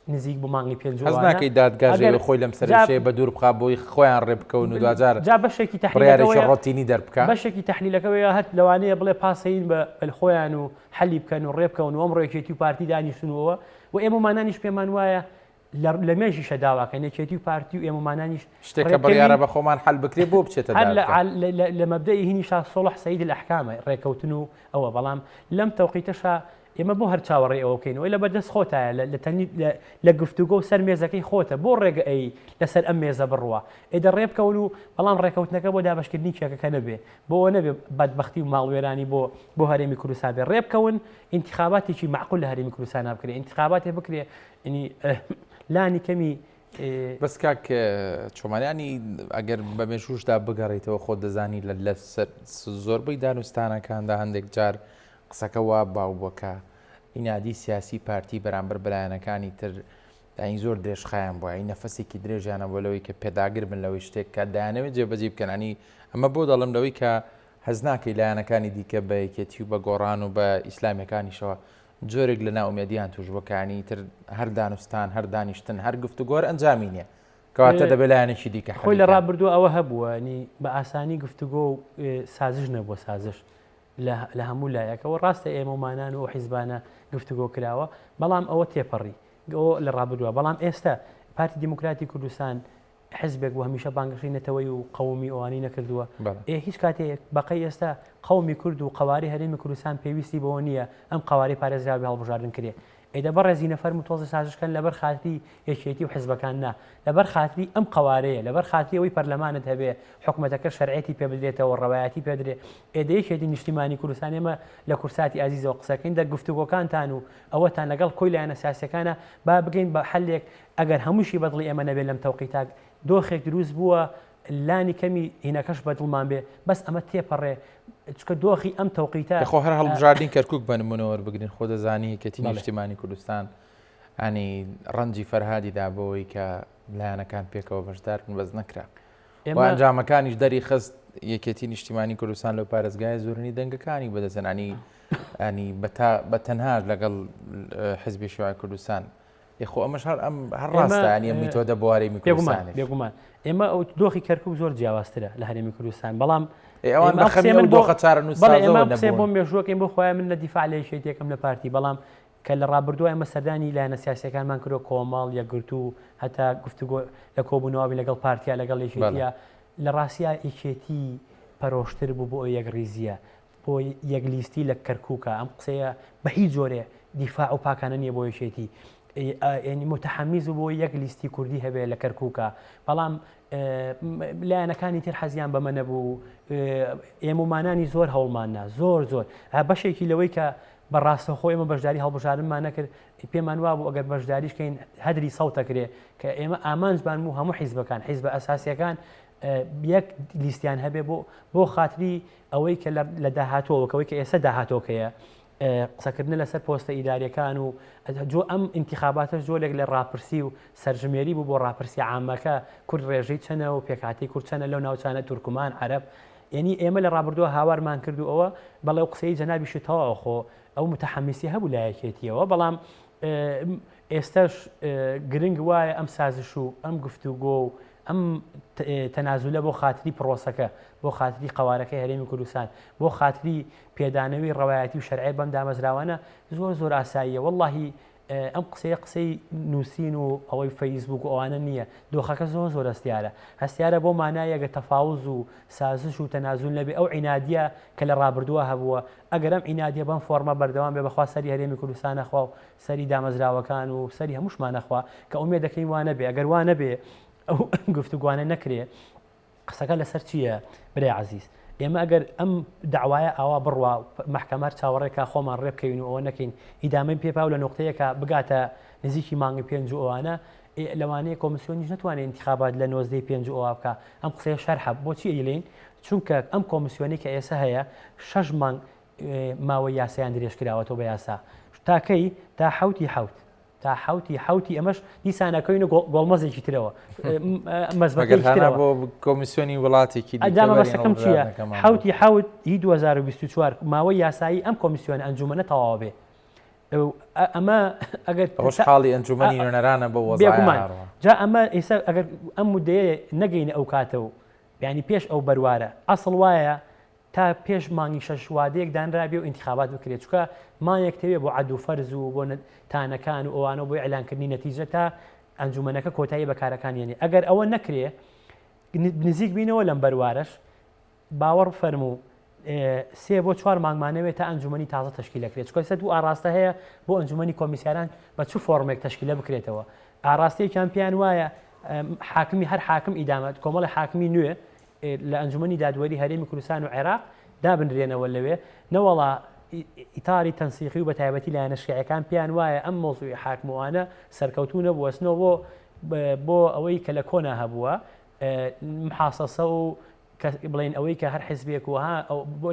نزیک بۆ مانگی پێنج حەز ناکەی دادگا ژێوی خۆی لەم سەرێشەیە بە دوور بخا بۆی خۆیان ڕێ بکەون و دواجار جا بەشێکی بڕیارێکی ڕۆتینی دەربکا بەشێکی تەحلیلەکەوەیە هەر لەوانەیە بڵێ پاسەین بە خۆیان و حەلی بکەن و ڕێ بکەون و ئەمڕۆ یەکێتی و پارتی دانیشتنەوە و ئێمەمانانیش پێمان وایە لە مێژیشە داواکەن یەکێتی و پارتی و ئێمەمانانیش شتێکە بڕیارە بە خۆمان حل بکرێ بۆ بچێتە لە مەبدەئی هینیشا سۆڵح سەید الأحکامە ڕێکەوتن و ئەوە بەڵام لەم تەوقیتەشا ئێمە بۆ هەر چاوەڕێی ئەوە بکەین ئەوەی لەبەردەست خۆتایە لە تەنی لە گفتوگۆ و سەر مێزەکەی خۆتە بۆ ڕێگە ئەی لەسەر ئەم مێزە بڕوا ئێ دە ڕێ بکەون و بەڵام ڕێکەوتنەکە بۆ دابەشکردنی کێکەکە نەبێ بۆ ئەوە نەبێ بەدبەختی و ماڵوێرانی بۆ بۆ هەرێمی کوردستان بێ ڕێ بکەون ئینتخاباتێکی مەعقول لە هەرێمی کوردستانا بکرێ ئینتخاباتێ بکرێ یعنی لانی کەمی بەس کاک چۆمانیانی ئەگەر بە مێژووشدا بگەڕیتەوە خۆت دەزانی لە لە زۆربەی دانوستانەکاندا هەندێک جار قسەکە وا باو بووە کە ئینادی سیاسی پارتی بەرامبەر بەلایەنەکانی تر داین زۆر درێژخایەن بووە ی نەفەسێکی درێژیانە بۆ لەوەی کە پێداگر بن لەوەی شتێک کە دایانەوێت جێبەجێ بکەن ئەنی ئەمە بۆ دەڵم لەوەی کە هەز ناکەی لایەنەکانی دیکە بە یەکێتی و بە گۆڕان و بە ئیسلامیەکانیشەوە جۆرێک لە نائومێدیان توش بووە کە ینی تر هەر دانوستان هەر دانیشتن هەر گفتوگۆر ئەنجامی نییە کەواتە دەبێت لایەنێکی دیکە خۆی لە ڕابردوو ئەوە هەبووە ینی بە ئاسانی گفتوگۆ و سازش نەبووە سازش لە هەموو لایەکەوە ڕاستە ئێمە و مانان و ئەو حیزبانە گفتوگۆ کراوە بەڵام ئەوە تێپەڕی ئەوە لە ڕابردووە بەڵام ئێستا پارتی دیموکراتی کوردستان حزبێک بوو هەمیشە بانگەشەی نەتەوەی و قەومی ئەوانەی نەکردووە ئێ هیچ کاتێک بەقەی ئێستا قەومی کورد و قەوارەی هەرێمی کوردستان پێویستی بەوە نییە ئەم قەوارەی پارێزراوی هەڵبژاردن کرێ. ئەی دە بەڕێزینە فەرموو تۆزێ سازش کەن لەبەر خاتری یەکێتی و حزبەکان نا، لەبەر خاتری ئەم قەوارەیە، لەبەر خاتری ئەوەی پەرلەمانت هەبێ، حکومەتەکە شەرعیەتی پێ بدرێتەوە، ڕەوایەتی پێ بدرێ. ئێ دە یەکێتی نیشتیمانی کوردستان ئێمە لە کوردساتی ئازیزەوە قسەکەین، دە گفتوگۆکانتان و ئەوەتان لەگەڵ کۆی لایەنە سیاسیەکانا با بگەین بە حەلێک، ئەگەر هەمووشی بەدڵی ئێمە نەبێ لەم تەوقیتە دۆخێک دروست بووە لانی کەمی هینەکەش بەدڵمان بێ بەس ئەمە تێپەڕێ چونکە دۆخی ئەم تەوقیتە. خۆ هەر هەڵبژاردنی کەرکوک بە نمونە وەربگرین خۆ دەزانی یەکێتی نیشتیمانی کوردستان ینی ڕەنجی فەرهادی دا بۆی کە لایەنەکان پێکەوە بەشدار بن بەس نەکرا ئێمە ئەنجامەکانیش دەری خست یەکێتی نیشتیمانی کوردستان لەو پارێزگای زۆرنی دەنگەکانی بەدەستێنانی ینی بە تەنهاش لەگەڵ حزبی شیوعی کوردستان ئێ خۆ ئەمەش هەر ئەم هەر ڕاستە یانی ئەم میتۆدە بۆ هەرێمی کوردستانیش. بێگومان ئێمە ئەو دۆخی کەرکوک زۆر جیاوازترە لە هەرێمی کوردستان بەڵام ئێ ئەوان بە خەمی ئەو دۆخە چارەنووسسازەوە نەبوون. بۆ مێژووەکەین بۆ خۆیان من لە دیفاع لە یەکێتیەکەم لە پارتی بەڵام کە لە ڕابردووە ئێمە سەردانی لایەنە سیاسیەکانمان کردووە کۆمەڵ یەکگرتوو هەتا گفتوگۆ لە کۆبوونەوە بین لەگەڵ پارتیا لەگەڵ یەکێتیە لە ڕاستیا یەکێتی پەرۆشتر بوو بۆ ئەو یەکڕیزیە بۆ یەک لیستی لە کەرکوکە ئەم قسەیە بە هیچ جۆرێ دیفاع و پاکانە نییە بۆ یەکێتی یعنی متحەمیز بۆ یەک لیستی کوردی هەبێ لە کەرکوکە بەڵام لایەنەکانی تر حەزیان بەمە نەبوو ئێمەمانانی زۆر هەوڵماننا زۆر زۆر بەشێکی لەوەی کە بە ڕاستەخۆ ئێمە بەشداری هەڵبژاردنمان نەکرد پێمان وابوو ئەگەر بەشداریش کەین هەدری سەوتەکرێ کە ئێمە ئامانجمان بوو هەموو حیزبەکان حیزبە ئەساسیەکان یەک لیستیان هەبێ بۆ بۆ خاتری ئەوەی کە لە داهاتووە وەک ئەوەی کە ئێستا داهاتۆکەیە قسەکردنە لەسەر پۆستە ئیداریەکان و جۆ ئەم ئینتیخاباتەش جۆرێک لە ڕاپرسی و سەرژمێری بوو بۆ ڕاپرسی عامەکە کورد ڕێژەی چەنە و پێکهاتەی کورد چەنە لەو ناوچانە تورکمان عەرەب یعنی ئێمە لە ڕابردووە هاوارمان کرد و ئەوە بەڵێ و قسەی جەنابیشی تەواوە خۆ ئەو متحەمیسی هەبوو لە یەکێتیەوە بەڵام ئێستاش گرنگ وایە ئەم سازش و ئەم گفتوگۆ و ئەم تەنازولە بۆ خاتری پڕۆسەکە، بۆ خاتری قەوارەکەی هەرێمی کوردستان، بۆ خاتری پێدانەوەی ڕەوایەتی و شەرعیەت بەم دامەزراوانە زۆر زۆر ئاساییە. وەڵڵاهی ئەم قسەیە قسەی نووسین و ئەوەی فەیسبووک و ئەوانە نییە. دۆخەکە زۆر زۆر هەستیارە. هەستیارە بۆ مانای ئەگەر تەفاوز و سازش و تەنازول نەبێ ئەو عینادیە کە لە ڕابردووە هەبووە ئەگەر ئەم عینادیە بەم فۆڕمە بەردەوام بێ بەخوا سەری هەرێمی کوردستان ئەخوا و سەری دامەزراوەکان و سەری هەمووشمان ئەخوا کە ئومێد دەکەین وا نەبێ ئەگەر وا نەبێ ئەو گفتوگوانە نەکرێ قسەکە لەسەر چییە برای عزیز ئێمە ئەگەر ئەم داوایە ئاوا بڕوا محکەمەر چاوەڕێکا خۆمان ڕێ بکەوین و ئەوە نەکەین ئیدامەی پێپا و لە نقطەیەکە بگاتە نزیکی مانگی پێنج و ئەوانە لەوانەیە کۆمیسیۆنیش نتوانێت انتخابات لە نۆزدەی پێنج و ئەوە بکە ئەم قسەیە شەرحە بۆچی ئەیلین چونکە ئەم کۆمیسیۆنی کە ئێستا هەیە شەش مانگ ماوەی یاسایان درێژکراوەتەوە بە یاسا تا کەی تا حوتی حوت تا حوتی حوتی ئەمەش دیسانەکەین و گۆڵمەزێکی ترەوە مەزبەکەی بۆ کۆمیسیۆنی وڵاتێکی ئەدامەبەسەکەم چییە حوتی حوت هی 2024 ماوەی یاسایی ئەم کۆمیسیۆن ئەنجومەنە تەواو بێ ئەمە ئەگەر حاڵی ئەنجومەنی نوێنەرانە بۆ وەزارەت جا ئەمە ئێستا ئەگەر ئەم مدەیە نەگەینە ئەو کاتە و یانی پێش ئەو بەروارە ئەسڵ وایە تا پێش مانگی شەش وادەیەک دانرابێ و ئینتیخابات بکرێت چونکە مانگێک تەوێ بۆ عەد و فەرز و بۆ تانەکان و ئەوانە بۆ ئیعلانکردنی نەتیجە تا ئەنجومەنەکە کۆتایی بە کارەکان یەنێ ئەگەر ئەوە نەکرێ نزیک بینەوە لەم بەروارەش باوەڕ فەرموو سێ بۆ چوار مانگمانەوێت تا ئەنجومەنی تازە تەشکیل دەکرێت چونکە ئێستا دوو ئاڕاستە هەیە بۆ ئەنجومەنی کۆمیسیاران بە چ فۆرمێک تەشکیلە بکرێتەوە ئاڕاستەیەکیان پێیان وایە حاکمی هەر حاکم ئیدامە کۆمەڵی حاکمی نوێ لە ئەنجومەنی دادوەری هەرێمی کوردستان و عێراق دابنرێنەوە لەوێ نەوەڵا ئیتاری تەنسیقی و بە تایبەتی لایەنە شیعەکان پێیان وایە ئەم مۆزوعی حاکموانە سەرکەوتوو نەبووە سنەوە بۆ بۆ ئەوەی کە لە کۆنا هەبووە محاسەسە و بڵێن ئەوەی کە هەر حزبێک و ها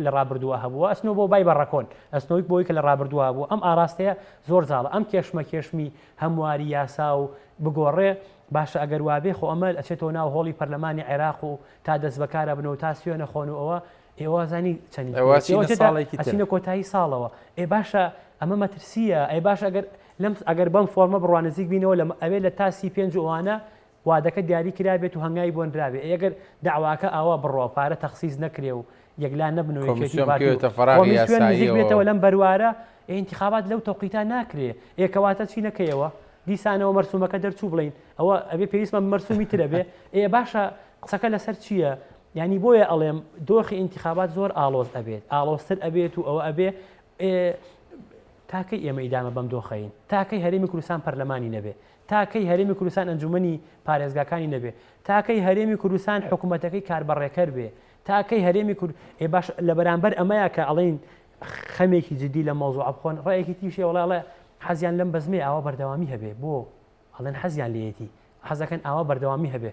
لە ڕابردووە هەبووە ئەسنۆ بۆ بای بەڕەکۆن ئەسنۆیک بۆی کە لە ڕابردووە بوو ئەم ئاراستەیە زۆر زاڵە ئەم کێشمە کێشمی هەمواری یاسا و بگۆڕێ باشە ئەگەر وابێ خۆ ئەمە ئەچێتەوە ناو هۆڵی پەرلەمانی عێراق و تا دەست بەکارە بنەوە تا سوێنە خۆن و ئەوە ئێوە زانی چەندی ئەچینە کۆتایی ساڵەوە ئێ باشە ئەمە مەترسیە ئەی باش ئەگەر لەم ئەگەر بەم فۆرمە بڕوان نزیک بینەوە لە ئەوێ لە تاسی پێنج ئەوانە وادەکە دیاری کرابێت و هەنگاوی بۆ نرابێ، ئەی ئەگەر دەعواکە ئاوا بڕوا و پارە تەخسیس نەکرێ و یەکلا نەبنەوە یەکێتی و کۆمیسیۆن پارتی و بکەوێتە فەراغی کۆمیسیۆن نزیک یاساییەوە. بێتەوە لەم بەروارە، ئێ ئینتیخابات لەو تەوقیتە ناکرێ، ئێ کەواتە چی نەکەیەوە؟ دیسانەوە مەرسومەکە دەرچوو بڵێین ئەوە ئەبێ پێویستمان بە مەرسومی ترە بێ، ئێ باشە قسەکە لەسەر چییە؟ یانی بۆیە ئەڵێم دۆخی ئینتیخابات زۆر ئاڵۆز ئەبێت، ئاڵۆزتر ئەبێت و ئەوە ئەبێ ئێ. تا کەی ئێمە ئیدامە بەم دۆخەین؟ تا کەی هەرێمی کوردستان پەرلەمانی نەبێ؟ تا کەی هەرێمی کوردستان ئەنجومەنی پارێزگاکانی نەبێ؟ تا کەی هەرێمی کوردستان حکومەتەکەی کاربەڕێکەر بێ؟ تا کەی هەرێمی کورد ئێ باش لە بەرامبەر ئەمەیا کە ئەڵێین خەمێکی جدی لەم مەوزوعە بخۆن ڕێیەکی تریش هەیە وەڵا ئەڵێ حەزیان لەم بەزمەیە ئاوا بەردەوامی هەبێ بۆ ئەڵێن حەزیان لێیەتی حەزەکەن ئاوا بەردەوامی هەبێ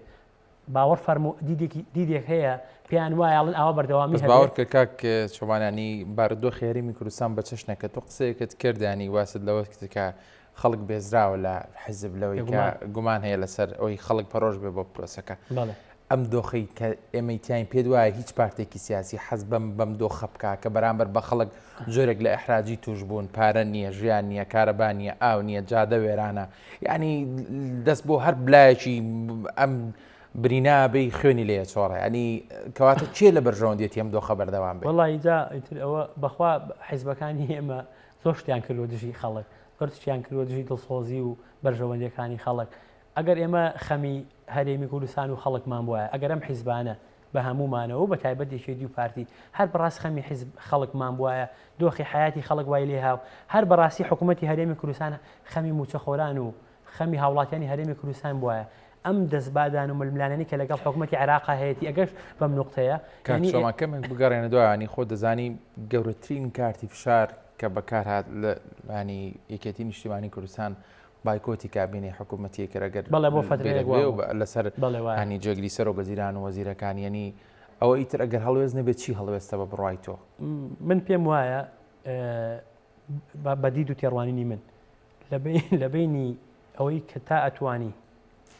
باوەڕ فەرموو دیدێکی دیدێک هەیە پێیان وایە ئەڵێن ئاوا بەردەوامی بەس هەبێ باوەڕ کە کاک چۆمانانی بارودۆخی هەرێمی کوردستان بە چەشنە کە تۆ قسەیەکت کرد ینی واست لەوە کرد کە خەڵک بێزراوە لە حیزب لەوەی کە بێگومان. گومان هەیە لەسەر ئەوەی خەڵک پەرۆش بێ بۆ پرۆسەکە بەڵێ. ئەم دۆخەی کە ئێمەی تیاین پێت وایە هیچ پارتێکی سیاسی حەز بەم بەم دۆخە بکا کە بەرامبەر بە خەڵک جۆرێک لە ئیحراجی توش بوون پارە نییە ژیان نییە کارەبا نییە ئاو نییە جادە وێرانە یعنی دەست بۆ هەر بلایەکی ئەم برینا بێی خوێنی لێ چۆڕە ینی کەواتە کێ لە بەرژەوەندیەتی ئەم دۆخە بەردەوام بێ وەڵی جا ئیتر ئەوە بەخوا حیزبەکانی ئێمە زۆر شتیان کردووە دژی خەڵک زۆر شتیان کردووە دژی دڵسۆزی و بەرژەوەندیەکانی خەڵک ئەگەر ئێمە خەمی هەرێمی کوردستان و خەڵکمان بوایە، ئەگەر ئەم حیزبانە بە هەموومانەوە و بە تایبەت یەکێتی و پارتی هەر بەڕاست خەمی حیزب خەڵکمان بوایە، دۆخی حەیاتی خەڵک وای لێها و هەر بەڕاستی حکوومەتی هەرێمی کوردستان خەمی مووچەخۆران و خەمی هاوڵاتیانی هەرێمی کوردستان بوایە، ئەم دەستبادان و ململانێنەی کە لەگەڵ حکوومەتی عێراقا هەیەتی ئەگەشت بەم نوقتەیە، کاک یانی چۆمان کەمێک بگەڕێنە دواوە، یانی خۆت دەزانی گەورەترین کارتی فشار کە بەکار هات لە یانی یەکێتی نیشتیمانی کوردستان بایکۆتی کابینەی حکوومەتیی کرد ئەگەر بەڵێ بۆ فەترەیەک بێرەک بێ وابوو و لەسەر بەڵێ وایە. هانی جێگری سەرۆک وەزیران و وەزیرەکان یەنی ئەوە ئیتر ئەگەر هەڵوێست نەبێت چی هەڵوێستە بە بڕوای تۆ؟ من پێم وایە بە دید و تێڕوانینی من لە بەینی ئەوەی کە تا ئەتوانی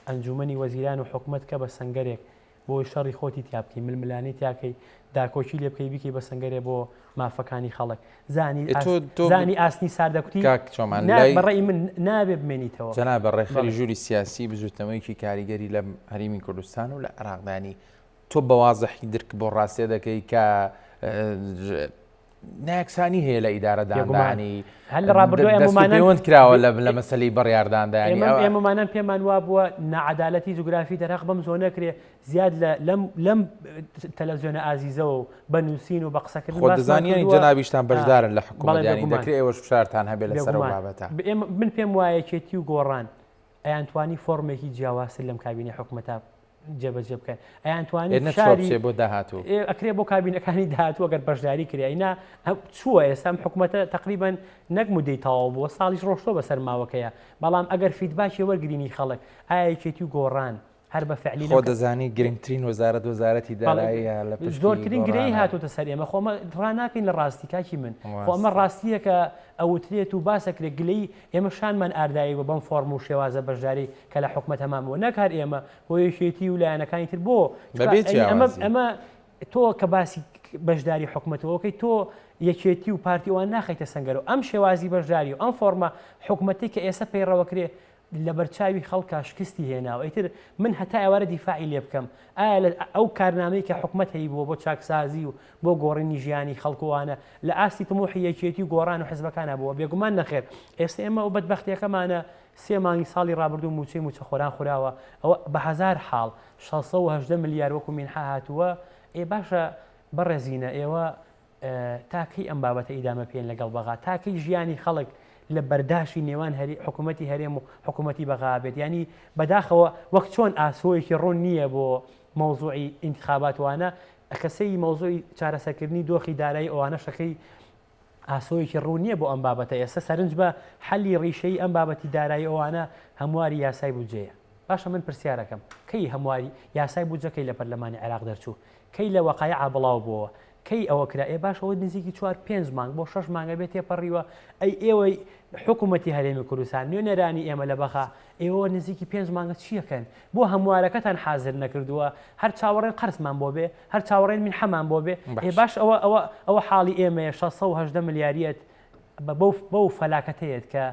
ئەنجومەنی وەزیران و حکومەت کە بە سەنگەرێک بۆی شەڕی خۆتی تیا بکەی ململانێی تیا کەی داکۆکی لێ بکەی بیکەی بە سەنگەرێ بۆ مافەکانی خەڵک زانی ئێ تۆ تۆ زانی ئاسنی ساردەکوتی کاک چۆمان نا لای بە ڕەئی من نابێ بمێنیتەوە جەنابە ڕێکخەری بەڵێ. ژووری سیاسی بزوتنەوەیەکی کاریگەری لە هەرێمی کوردستان و لە عێراقدانی تۆ بە وازحی درک بۆ ڕاستیە دەکەی کە نایەکسانی هەیە لە ئیدارەداندانی هەر لە ڕابردوو ئێمەمانە پەیوەند کراوە لە لە مەسەلەی بڕیارداندا یانی ئێمە ئێمەمانان پێمان وابووە ناعەدالەتی جوگرافی دەرهەق بەم زۆنە کرێ زیاد لە لەم لەم تەلەڤزیۆنە ئازیزەوە و بە نووسین و بە قسەکردن خۆ باسمان دەزانی یانی کردووە. جەنابیشتان بەشدارن لە بەڵێ حکوومەت یانی بێگومان. دەکرێ ئێوەش فشارتان هەبێ لەسەر ئەو بێگومان. بابەتە. ئێمە من پێم وایە یەکێتی و گۆڕان ئەیانتوانی فۆرمێکی جیاوازتر لەم کابینەی حکومەتە جێبەجێ بکەن ئەیانتوانی ئێ نەچووە فشاری بچێ بۆ داهاتوو. ئێ ئەکرێ بۆ کابینەکانی داهاتوو ئەگەر بەشداری کرێ ئەینا چووە ئێستا ئەم حکوومەتە تقریبا نەک مودەی تەواو بووە ساڵیش ڕۆشتووە بەسەر ماوەکەیە بەڵام ئەگەر feedback ی وەرگرینی خەڵک ئایا یەکێتی و گۆڕان هەر بە فعلی خۆ دەزانی گرنگترین وەزارەت وەزارەتی داراییە لە پشتی زۆرترین گرێی گۆڕانە. هاتۆتە سەر ئێمە خۆ ئەمە ڕاناکەین لە ڕاستی کاکی من خۆ ئەمە ڕاستە. ڕاستییەکە ئەوترێت و باسەکرێت گلەیی ئێمە شانمان ئاردایی بووە بەم فۆڕم و شێوازە بەشداری کە لە حکومەت هەمان بووە نەک هەر ئێمە بۆ یەکێتی و لایەنەکانی تر بۆ بەبێ چونکە ئەمە جیاوازی. ئەمە تۆ کە باسی بەشداری حکومەتەوەکەی تۆ یەکێتی و پارتی ئەوان ناخەیتە سەنگەرەوە ئەم شێوازی بەشداری و ئەم فۆڕمە حکومەتی کە ئێستا پەیڕەوەکرێ لەبەرچاوی خەڵکا شکستی هێناوە ئیتر من هەتا ئێوارە دیفاعی لێ بکەم ئایا لە ئەو کارنامەی کە حکومەت هەیبووە بۆ چاکسازی و بۆ گۆڕینی ژیانی خەڵک و ئەوانە لە ئاستی تموحی یەکێتی و گۆڕان و حزبەکانا بووە بێگومان نەخێر ئێستا ئێمە ئەو بەدبەختیەکەمانە سێ مانگی ساڵی ڕابردوو مووچەی مووچەخۆران خوراوە ئەوە بە هەزار حاڵ 618 ملیار وەکو مینحە هاتووە ئێ باشە بەڕێزینە ئێوە تا کەی ئەم بابەتە ئیدامە پێن لەگەڵ بەغا؟ تا کەی ژیانی خەڵک لە بەرداشی نێوان هەری حکوومەتی هەرێم و حکوومەتی بەغا بێت؟ یانی بەداخەوە وەک چۆن ئاسۆیەکی ڕوون نییە بۆ مەوزوعی ئینتخابات وانە کە سەیری مەوزوعی چارەسەرکردنی دۆخی دارایی ئەوانەشەکەی ئاسۆیەکی ڕوون نییە بۆ ئەم بابەتە ئێستا سەرنج بە حەلی ڕیشەیی ئەم بابەتی دارایی ئەوانە هەمواری یاسای بودجەیە باشە من پرسیارەکەم کەی هەمواری یاسای بودجە کەی لە پەرلەمانی عێراق دەرچوو کەی لە وەقایعا بڵاو بۆوە کەی ئەوە کرا ئێ باشە ئەوە نزیکی چوار پێنج مانگ بۆ شەش مانگە بێ تێپەڕیوە ئەی ئێوەی حکوومەتی هەرێمی کوردستان نوێنەرانی ئێمە لە بەغا ئێوە نزیکی پێنج مانگە چیەکەن بۆ هەموارەکەتان حازر نەکردووە هەر چاوەڕێن قەرزمان بۆ بێ هەر چاوەڕێن مینحەمان بۆ بێ ئێ باش باش ئەوە ئەوە ئەوە حاڵی ئێمەیە 618 ملیاریەت بە بەو بەو فەلاکەتەیەت کە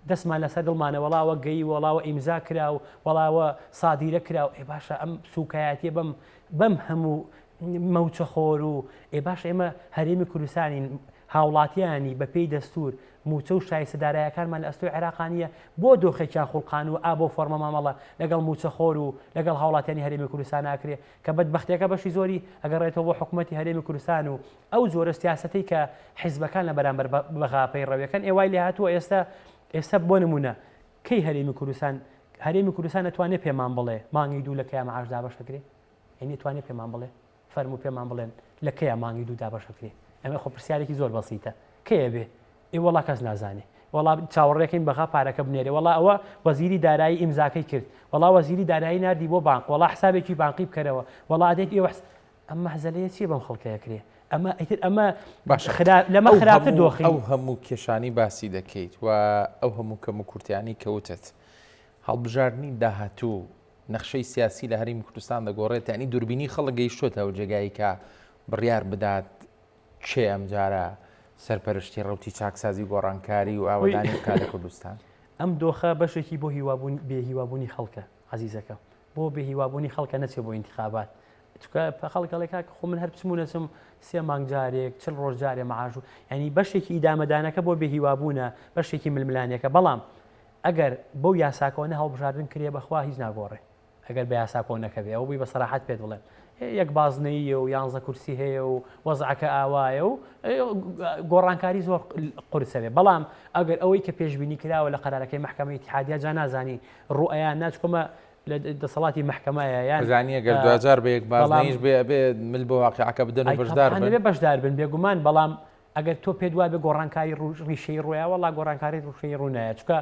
دەستمان لەسەر دڵمانە وەڵاوە گەی وەڵاوە ئیمزا کرا و وەڵاوە سادیرە کرا و ئێ باشە ئەم سوکایەتیە بەم بەم هەموو مەوچەخۆر و ئێ باشە ئێمە هەرێمی کوردستانین. هاوڵاتیانی بە پێی دەستور موچە و شایستە دارایەکانمان لە ئەستۆی عێراقا نییە بۆ دۆخێکیان خوڵقانووە ئا بەو فۆرمە مامەڵە لەگەڵ موچەخۆر و لەگەڵ هاوڵاتیانی هەرێمی کوردستان ئەکرێ کە بەدبەختیەکە بەشی زۆری ئەگەڕێتەوە بۆ حکومەتی هەرێمی کوردستان و ئەو جۆرە سیاسەتەی کە حیزبەکان لە بەرامبەر بەغا پەیڕەویەکەن ئێ وای لێهاتووە ئێستا ئێستا بۆ نمونە کەی هەرێمی کوردستان هەرێمی کوردستان ئەتوانێ پێمان بڵێ مانگی دوو لە کەیا معاش دابەش ئەکرێ یعنی ئەتوانێ پێمان بڵێ فەرموو پێمان بڵێن لە کەیا مانگی دوو دابەش ئەکرێ ئەمە خۆ پرسیارێکی زۆر بەسیتە کەی ئەبێ ئێ وەڵا کەس نازانێ وەڵا چاوەڕێکەین بەغا پارەکە بنێرێ وەڵا ئەوە وەزیری دارایی ئیمزاکەی کرد وەڵا وەزیری دارایی ناردی بۆ بانق وەڵا حسابێکی بانقی بکەرەوە وەڵا ئەدێت ئێوە ئەم مەهزەلەیە چیە بەم خەڵکە ئەکرێ ئەمە ئیتر ئەمە باشە خرا لەمە ئەو خراپتر هەموو دۆخی ئەو هەموو کێشانی باسی دەکەیت و ئەو هەموو کەم و کورتیانی کەوتت هەڵبژاردنی داهاتوو نەخشەی سیاسی لە هەرێمی کوردستان دەگۆڕێت یعنی دووربینی خەڵک گەیشتۆتە ئەو جێگایی کە بڕیار بدات کێ ئەمجارە سەرپەرشتی ڕەوتی چاکسازی و گۆڕانکاری و ئاوەدانی بکات لە کوردستان؟ ئەم دۆخە بەشێکی بۆ هیوابوون بێ هیوابوونی خەڵکە عەزیزەکەم بۆ بێ هیوابوونی خەڵکە نەچێ بۆ ئینتخابات چونکە خەڵک ئەڵێ کاکە خۆ من هەر بچم و نەچم سێ مانگ جارێک چل ڕۆژ جارێ معاش و یعنی بەشێکی ئیدامەدانەکە بۆ بێ هیوابوونە بەشێکی ململانێکە بەڵام ئەگەر بەو یاساکەوە هەڵبژاردن کرێ بەخوا هیچ ناگۆڕێ ئەگەر بە یاسا کۆ نەکەبێ ئەوە بووی بە سەراحەت پێت بڵێم یەک بازنەییە و یانزە کورسی هەیە و وەزعەکە ئاوایە و گۆڕانکاری زۆر قورسە بێ بەڵام ئەگەر ئەوەی کە پێشبینی کراوە لە قەرارەکەی مەحکەمەی ئیتیحادیا جا نازانی ڕوئەیا ناچکۆمە لە دەسەڵاتی مەحکەمەیە یان زانیە گەر دواجار بە یەک بازنەیش بێ ئەبێ مل بۆ واقعەکە بدەن و بەشدار بن بەشدار بن بێگومان بەڵام ئەگەر تۆ پێت وابێ گۆڕانکاری ڕیشەی ڕوویا وەڵا گۆڕانکاری ڕوشەی ڕوونایە چونکە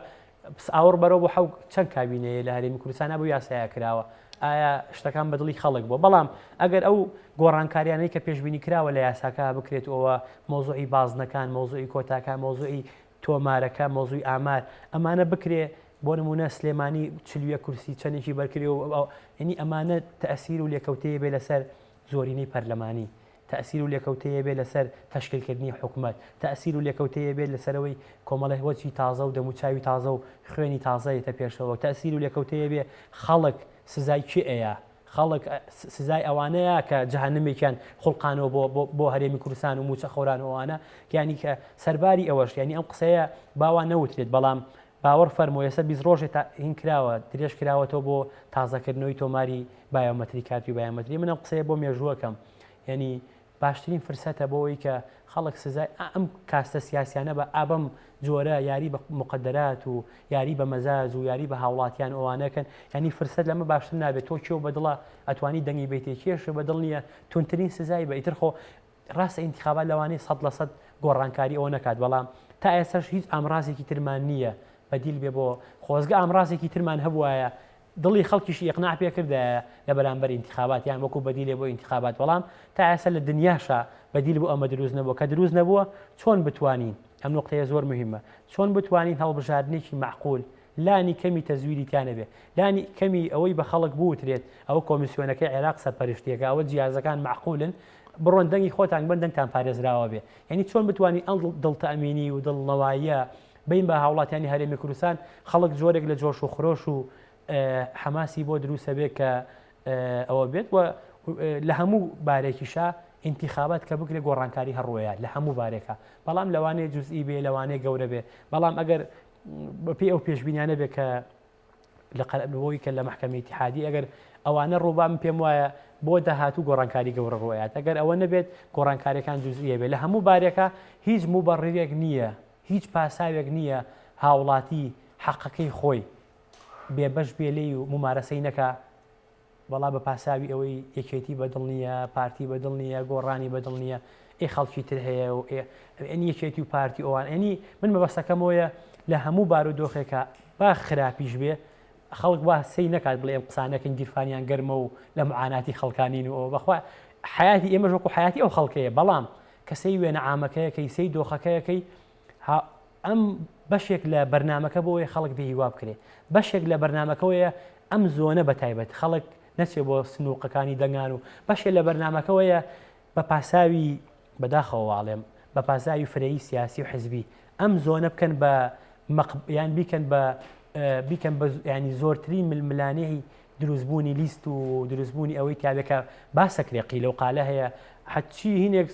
ئاوڕ بەرەو بۆ حەو چەند کابینەیە لە هەرێمی کوردستان بۆ یاسایە کراوە ئایا شتەکان بەدڵی خەڵک بووە بەڵام ئەگەر ئەو گۆڕانکاریانەی کە پێشبینی کراوە لە یاساکە بکرێت ئەوە مۆزوعی بازنەکان مۆزوعی کۆتاکە مۆزوعی تۆمارەکە مۆزوی ئامار ئەمانە بکرێ بۆ نمونە سلێمانی چلویە کورسی چەندێکی بەرکرێ و ینی ئەمانە تەسیر و لێکەوتەیە بێ لەسەر زۆرینەی پەرلەمانی تەئسیر و لێکەوتەیە بێت لەسەر تەشکیلکردنی حکومەت، تەئسیر و لێکەوتەیە بێت لەسەرەوەی کۆمەڵێ وەجهی تازە و دەموچاوی تازە و خوێنی تازە یەتە پێشەوە، تەئسیر و لێکەوتەیە بێ خەڵک سزای کێ ئەیا؟ خەڵک سزای ئەوانەیە کە جەهەنمێکیان خوڵقانەوە بۆ بۆ بۆ هەرێمی کوردستان و مووچەخۆران و ئەوانە یانی کە سەرباری ئەوەش یانی ئەم قسەیە باوا نەوترێت بەڵام باوەڕ فەرموو ئێستا 20 ڕۆژێ تا هین کراوە درێژ کراوەتەوە بۆ تازەکردنەوەی تۆماری بایۆمەتری کارتی بایۆمەتری من ئەم قسەیە بۆ مێژووەکەم یعنی باشترین فرسەتە بۆ ئەوەی کە خەڵک سزای ئەم کاستە سیاسیانە بە ئابەم جۆرە یاری بە مقدرات و یاری بە مەزاج و یاری بە هاوڵاتیان ئەوانەکەن ینی فرسەت لەمە باشتر نابێت تۆ کێو بەدڵە ئەتوانی دەنگی بیتێ کێشە بەدڵ نییە تونترین سزای بە ئیتر خۆ ڕاستە ئینتخابات لەوانەیە 100% گۆڕانکاری ئەوە نەکات بەڵام تا ئێستاش هیچ ئامرازێکی ترمان نییە بەدیل بێ بۆ خۆزگە ئامرازێکی ترمان هەبوایە دڵی خەڵکیشی ئیقناع پێ کردایە لە بەرامبەر ئینتخابات یان وەکو بەدیلێ بۆ ئینتخابات بەڵام تا ئێستا لە دنیاشا بەدیل بۆ ئەمە دروست نەبووە کە دروست نەبووە چۆن بتوانین ئەم نوقتەیە زۆر مهمە چۆن بتوانین هەڵبژاردنێکی مەعقول لانی کەمی تەزویری تیا نەبێ لانی کەمی ئەوەی بە خەڵک بوترێت ئەوە کۆمیسیۆنەکەی عێراق سەرپەرشتیەکە ئەوە جیازەکان مەعقولن بڕۆن دەنگی خۆتان بن دەنگتان پارێزراوە بێ یعنی چۆن بتوانین ئەم دڵتەئمینی و دڵنەواییە بین بە هاوڵاتیانی هەرێمی کوردستان خەڵک جۆرێک لە جۆش و خرۆش و حەماسی بۆ دروستە بێ کە ئەوە بێت و لە هەموو بارێکیشا ئینتیخابات کە بکرێ گۆڕانکاری هەڕۆیە لە هەموو بارێکە بەڵام لەوانەیە جزئی بێ لەوانەیە گەورە بێ بەڵام ئەگەر بەپێی ئەو پێشبینیانە بێ کە لە بۆی کە لە مەحکەمەی ئیتیحادی ئەگەر ئەوانە ڕووبا من پێم وایە بۆ داهاتوو گۆڕانکاری گەورە ڕوئەیات ئەگەر ئەوە نەبێت گۆڕانکاریەکان جزئیە بێت لە هەموو بارێکە هیچ موبەڕیرێک نییە هیچ پاساوێک نییە هاوڵاتی حەقەکەی خۆی بێبەش بێ لێی و مومارەسەی نەکا وەڵا بە پاساوی ئەوەی یەکێتی بە دڵ نییە، پارتی بە دڵ نییە، گۆڕانی بە دڵ نییە، ئێ خەڵکی تر هەیە و ئێ ئەنی یەکێتی و پارتی ئەوان ئەنی من مەبەستەکەم ئەوەیە لە هەموو بارودۆخێکا با خراپیش بێ خەڵک وا سەی نەکات بڵێ ئەم قسانەکەن گیرفانیان گەرمە و لە معاناتی خەڵکانین و ئەوە بەخوا حیاتی ئێمەش وەکو حیاتی ئەو خەڵکەیە بەڵام کە سەی وێنە عامەکەیەکەی سەی دۆخەکەیەکەی ئەم بەشێک لە بەرنامەکە بۆیە خەڵک بێ هیوا بکرێ بەشێک لە بەرنامەکەوەیە ئەم زۆنە بە تایبەت خەڵک نەچێ بۆ سنووقەکانی دەنگان و بەشێ لە بەرنامەکەوەیە بە پاساوی بەداخەوە واڵێم بە پاساوی فرەیی سیاسی و حزبی ئەم زۆنە بکەن بە یان بیکەن بە بیکەن بە ینی زۆرترین ململانێی دروستبوونی لیست و دروستبوونی ئەوەی تیاێ کە باسەکرێ قیلە و قالە هەیە هەرچی هینێک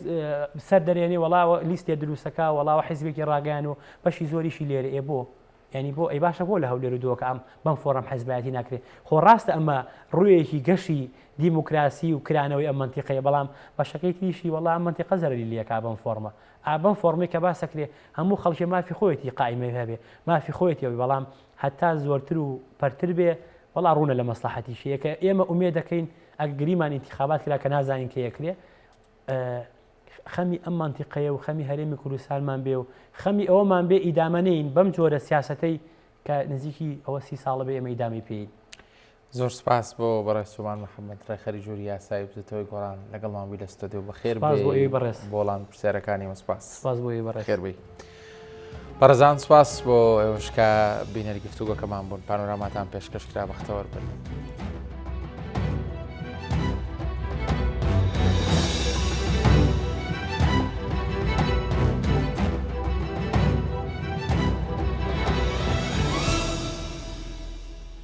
سەر دەرێنێ وەڵاوە لیستێ دروستەکە وەڵاوە حیزبێکی ڕاگەیان و بەشی زۆریشی لێرە ئێ بۆ یعنی بۆ ئەی باشە بۆ لە هەولێر و دۆکە ئەم بەم فۆڕم حیزبایەتی ناکرێ خۆ ڕاستە ئەمە ڕوویەکی گەشی دیموکراسی و کرانەوەی ئەم مەنتیقەیە بەڵام بەشەکەی تریشی وەڵا ئەم مەنتیقە زەرەری لێکا بەم فۆڕمە ئا بەم فۆڕمەی کە باسەکرێ هەموو خەڵکێ مافی خۆیەتی قائیمەی هەبێ مافی خۆیەتی ئەوی بەڵام هەتا زۆرتر و پەرتر بێ وەڵا ڕوونە لە مەسڵەحەتیشیە کە ئێمە ئومێد دەکەین ئەگە گریمان ئینتیخابات کرا کە نازانین کەی ئەکرێ خەمی ئەم مەنتیقەیە و خەمی هەرێمی کوردستانمان بێ و خەمی ئەوەمان بێ ئیدامە نەین بەم جۆرە سیاسەتەی کە نزیکی ئەوە سی ساڵە بێ ئێمە ئیدامەی پێین. زۆر سپاس بۆ بەڕێز سومان محەممەد ڕێکخەری ژووری یاسایی بزوتەوەی گۆڕان لەگەڵمان بووی لە ستۆدیۆ بەخێر سپاس بۆ ئێوەی بەڕێز بۆ وەڵامی پرسیارەکانی ئێمە سپاس سپاس بۆ ئێوەی بەڕێز خێر بی بەڕێزان سپاس بۆ ئێوەش کە بینەری گفتوگۆکەمان بوون پانۆراماتان پێشکەش کرا بەختەوەر بن.